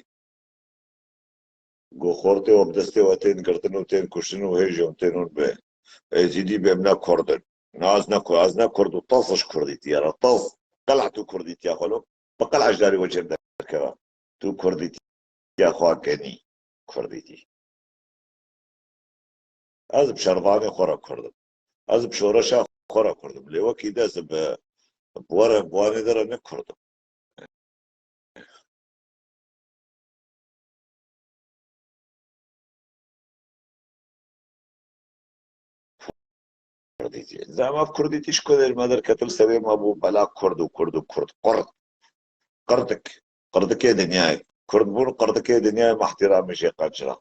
Got xortê û bi destê we tên girtin û tên kuştin û hêj û tên hûn bi Êzîdî bê min ne Kurd in. Na ez ne Kurd, ez ne Kurd û tas ji Kurdîtiya re, tas. Qeleh tu Kurdîtiya xwe lo. Bi qeleh ji darê we cem derkeve. Tu Kurdîtiya xwe genî. Kurdîtî. Ez bi şervanê xwe re Kurd im. Ez bi şoreşa xwe re Kurd im. Lê wekî de ez bi, bi were, bi wanê de re ne Kurd im. Kurdîtî. Zema kurdîtî ji ku derê me derketin, serê me bû bela kurd û kurd û kurd. Kurd. Qirdik. Qirdikê dinyayê. Kurdbûn qirdikê dinyayê, me ihtiramê jê qencira.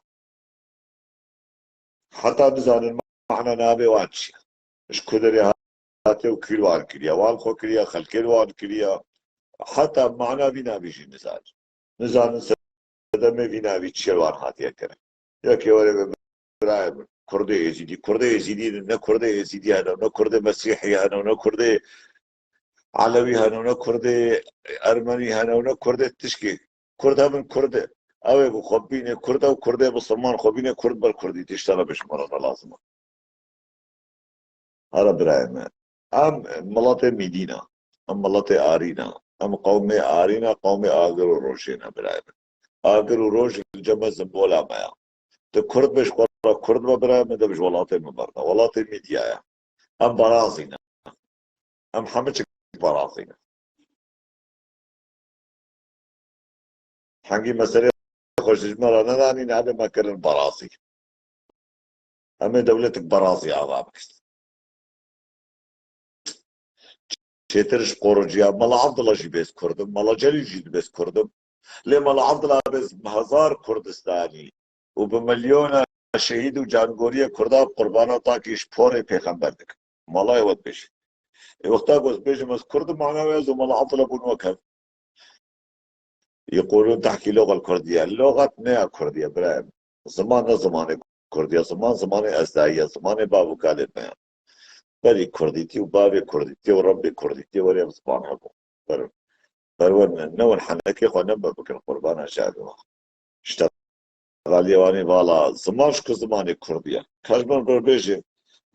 Heta nizanin mana navê wan çi ye. Ji ku derê hatiye û kî li wan kiriye. Wan xwe kiriye, xelkê li wan kiriye. Heta mana vî navî jî nizanin. Nizanin sedemê vî navî çi li wan hatiye kirin. Yekê were be birayê min. Kurdê Êzîdî. Kurdê Êzîdî ne Kurdê Êzîdî hene, ne Kurdê Mesîhî hene, ne Kurdê Elewî hene, ne Kurdê Ermenî hene, ne Kurdê tişkê. Kurd hebin Kurd e. Ew ê ku xwe bîne Kurd e û Kurdê Misilman xwe bîne Kurd, ber Kurdî tiştana be ji me re ne lazim e. Here birayê me. Em miletê Mîdî ne. Em miletê Arî ne. Em qewmê Arî ne, qewmê agir û rojê ne birayê me. Agir û roj li cem me simbola me ya. Tu Kurd be ji xwe re Kurd be birayê me, de bi ji welatê me berde. Welatê Mîdya ye. Em barazî ne. Em hemû çik barazî ne. Hengî meselê xwe ji me re nedanîne, hebe me kirin barazî. Em ê dewletek barazî ava bikin. Çêtir ji qorociya Mela Abdullah jî bêz Kurd im, Mela Celîl jî dibêz Kurd im. Lê Mela Abdullah bêz hezar Kurdistanî û bi milyona şehîd û cangoriyê Kurda bi qurbana takî ji porê pêxember dikin. Malayê we dibêjin. Ê wexta ku ez bêjim ez Kurd im, mana wê ez û Mela Abdullah bûn wek hev. Yequlûn tehkî loga Kurdiye. Logat ne ya Kurdiye, birayê min. Ziman ne zimanê Kurdiye. Ziman, zimanê ezdayî ye. Zimanê bav û kalên me ye. Berî Kurdîtî û bavê Kurdîtî û Rebbê Kurdîtî were ev ziman hebû. Ber, ber we ne, ne win henekê xwe ne me bikin qurbana çavê we. Ji tevaliyê wanê vala ziman ji ku zimanê Kurdî ye. Ka ji min re bêje,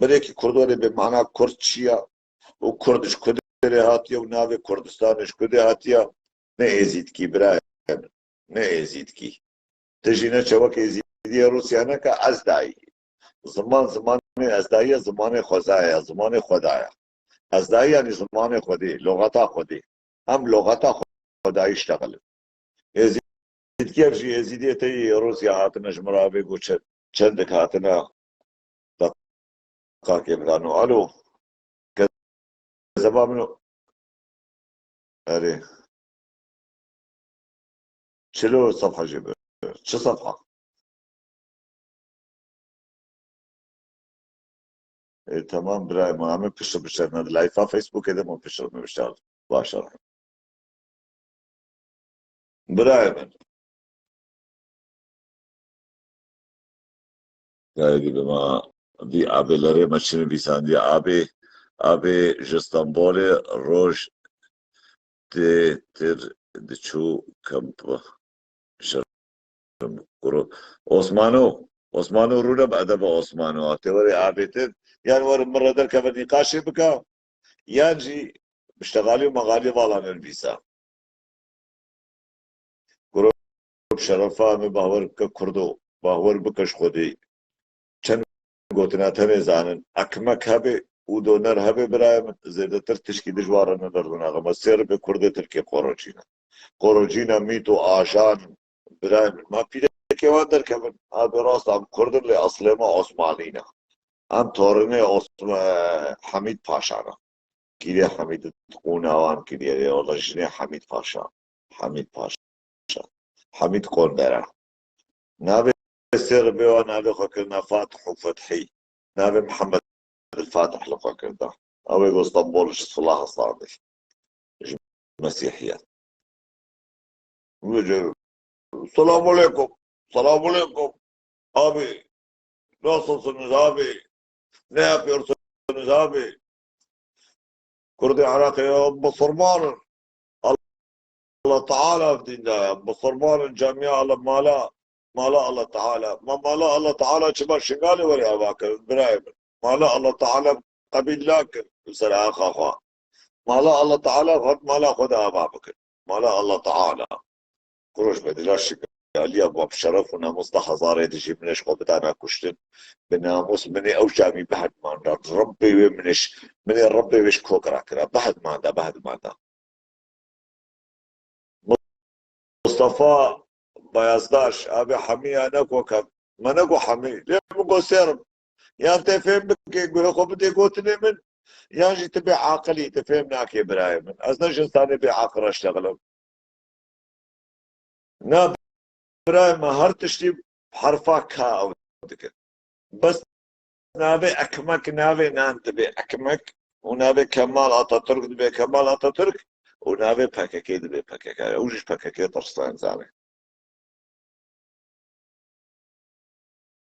berê yekî Kurd were bê mana Kurd çi ye û Kurd ji ku derê hatiye û navê Kurdistanê ji ku derê hatiye, ne êzîdkî birayê min, ne êzîdkî. Ti jî ne çewek êzîdiyê Rûsya neke, ezdayî. Ziman zimanê ezdayî ye, zimanê xwezayê ye, zimanê Xweda ye. Ezdayî yanî zimanê Xwedê, logata Xwedê. Em logata Xwedayî iştexilin. Êzîdkî ev jî êzîdiyê te yê Rûsya hatine ji min re avê got çend, çendik hatine. Deqakê bidano. Alo. Kezeba min o. Erê. Çilo sefha jê bi. Çi sefha? E, tamam birayê min. Em ê piştre bişerine di layfa Facebookê de min piştre bişer. Baş e. Birayê min. Gayê dibe ma vî abê lerê me çi nivîsandiye. Abê, abê ji Stenbolê roj tê tir diçû kampa. Şerm kuro. Osmano, Osmano rûne bi edebe Osmano. Tê were avêtin. Yan were min re derkeve nîqaşê bika. Yan jî bi ştegalî û mexalî vala nenivîsa. Kuro bi şerefa min bahwer bike Kurdo. Bahwer bike ji Xwedê. Çend gotina tenê zanin. Ekmek hebe û doner hebe birayê min, zêdetir tişkî dijwar re nederdin axa. Me sê ribê Kurdê Tirkê qorocî ne. Qorocî ne mît û ajan birayê min. Ma pîrekê wan derkevin. Abi rast em Kurd in lê eslê me Osmanî ne. Em torinê Osma-, Hemîd Paşa ne. Kîrê Hemîd qûna wan kiriye, ê wele jinê Hemîd Paşa. Hemîd Paşa. Hemîd Qondera. Navê sê ribê wa navê xwe kirina Fatih û Fethî. Navê Mihemed Fatih li xwe kirda. Ew ê go Stenbol ji silah standî. Ji Mesîhiye. Wê cû, "Selamun aleyküm. Selamun aleyküm. Abi, nasılsınız abi? Ne yapıyorsunuz abi?" Kurdê Iraqê ya Musulmanın. Allah Teala dînda ya. Musulmanın, camia Allah, mala, mala Allah Teala. Ma mala Allah Teala çima Şingalê were ava kir, birayê min? Mala Allah Teala qebîl nakir li ser axa xwe. Mala Allah Teala hat mala xwe de ava bikir. Mala Allah Teala. Kuroş bedila Şingalî ya, bi şeref û namus deh hezarê dijî min ê ji xwe bidana kuştin. Bi namus min ê ew çavî behedman da. Rebbê wê min ê ji, min ê Rebbê wê ji kok rakira. Behedman da, behedman da. Mustafa Bayazdaş, abi Hemiya ne ko kem. Me ne go Hemî. Lê min go sêrim. Yan tê fêm bike, guhê xwe bidê gotinê min. Yan jî tu bê aqilî, tu fêm nakê birayê min. Ez ne ji insanê bê aqil re ştexilim. Na birayê me her tiştî herfa K ew dikin. Bes navê ekmek, navê nan dibe ekmek û navê Kemal Atatürk dibe Kemal Atatürk û navê P K K dibe P K K. Ew jî ji P K K tirsan zane.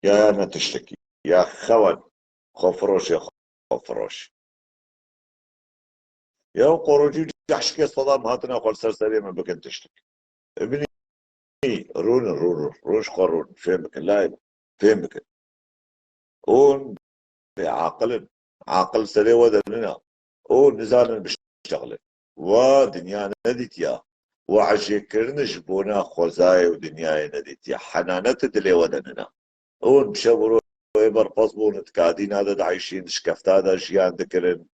Ya, ya ne tiştekî. Ya xewen. Xwefiroşê xwefiroş. Ya qorocî û cehşikê Sedam hatine xwe li ser serê me bikin tiştek. Binî rûnin, rûn, rûn, rûn ji xwe rûn. Fêm bikin. Layê min. Fêm bikin. Hûn bêaqil in. Aqil serê we de nina. Û nizanin bişexlin. We dinya nedîtiya. We ecêkirin ji bona xwezayê û dinyayê nedîtiya. Henanet dilê we de nina. Hûn bi şev û rojê berpes bûn, di kadîna de dieyşîn, di şikefta de jiyan dikirin.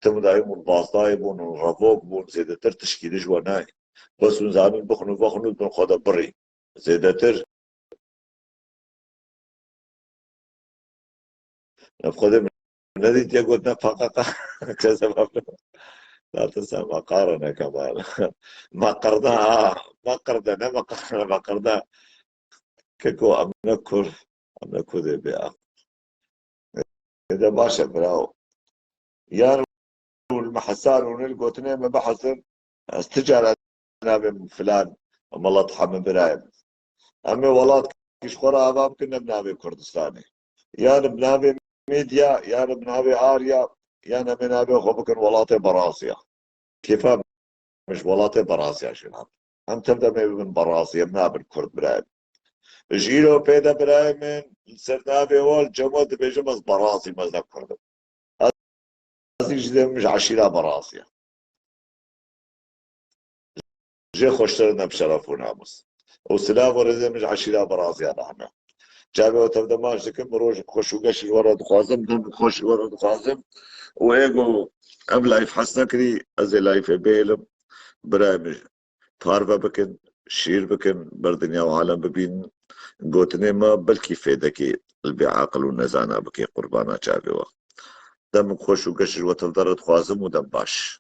Tim û dayim hûn bazdayê bûn, hûn revok bûn, zêdetir tişkî di ji we nayê. Bes hûn zanin bixwin û vexwin û di bin xwe de birîn. Zêdetir Ev Xwedê min nedîtiye gotine P K K. Çe sebab? Zaten sen maqara ne Kemal. Maqirda ha. Maqirda ne maqara, maqirda. Keko em ne kur. Em ne kurdê bê aqil. Êde baş e, bravo. Yan û li me hesan û nil gotinê me bihesin, ez ti cara navê min filan, welat hemî birayê min. Em ê welat ji xwe re ava bikin, ne bi navê Kurdistanê. Yan bi navê Medya, yan bi navê Arya, yan em ê navê xwe bikin welatê Berazya. Kêfa min ji welatê Berazya jî hat. Em tev de em ê bibin Berazî, em nabin Kurd birayê min. Ji îro pê de birayê min li ser navê wan cema dibêjim ez Berazî me, ez ne Kurd im. Ez jî dibêjim ji eşîra Berazî ye. Jê xweştir in em şeref û namus. Û silav û rêzê min ji eşîra Berazî ya heme. Çavê we tev de maç dikim, roj xweş û geş ji we re dixwazim, dem xweş ji we re dixwazim. Û ê ku ev layf hez nekirî, ez ê layfê bihêlim. Birayê min, parve bikin, şîr bikin, ber dinya û alem bibînin. Gotinê me belkî fêdekê li bê aqil û nezana bike, qurbana çavê we. Demik xweş û geş ji we tev de re dixwazim û dem baş.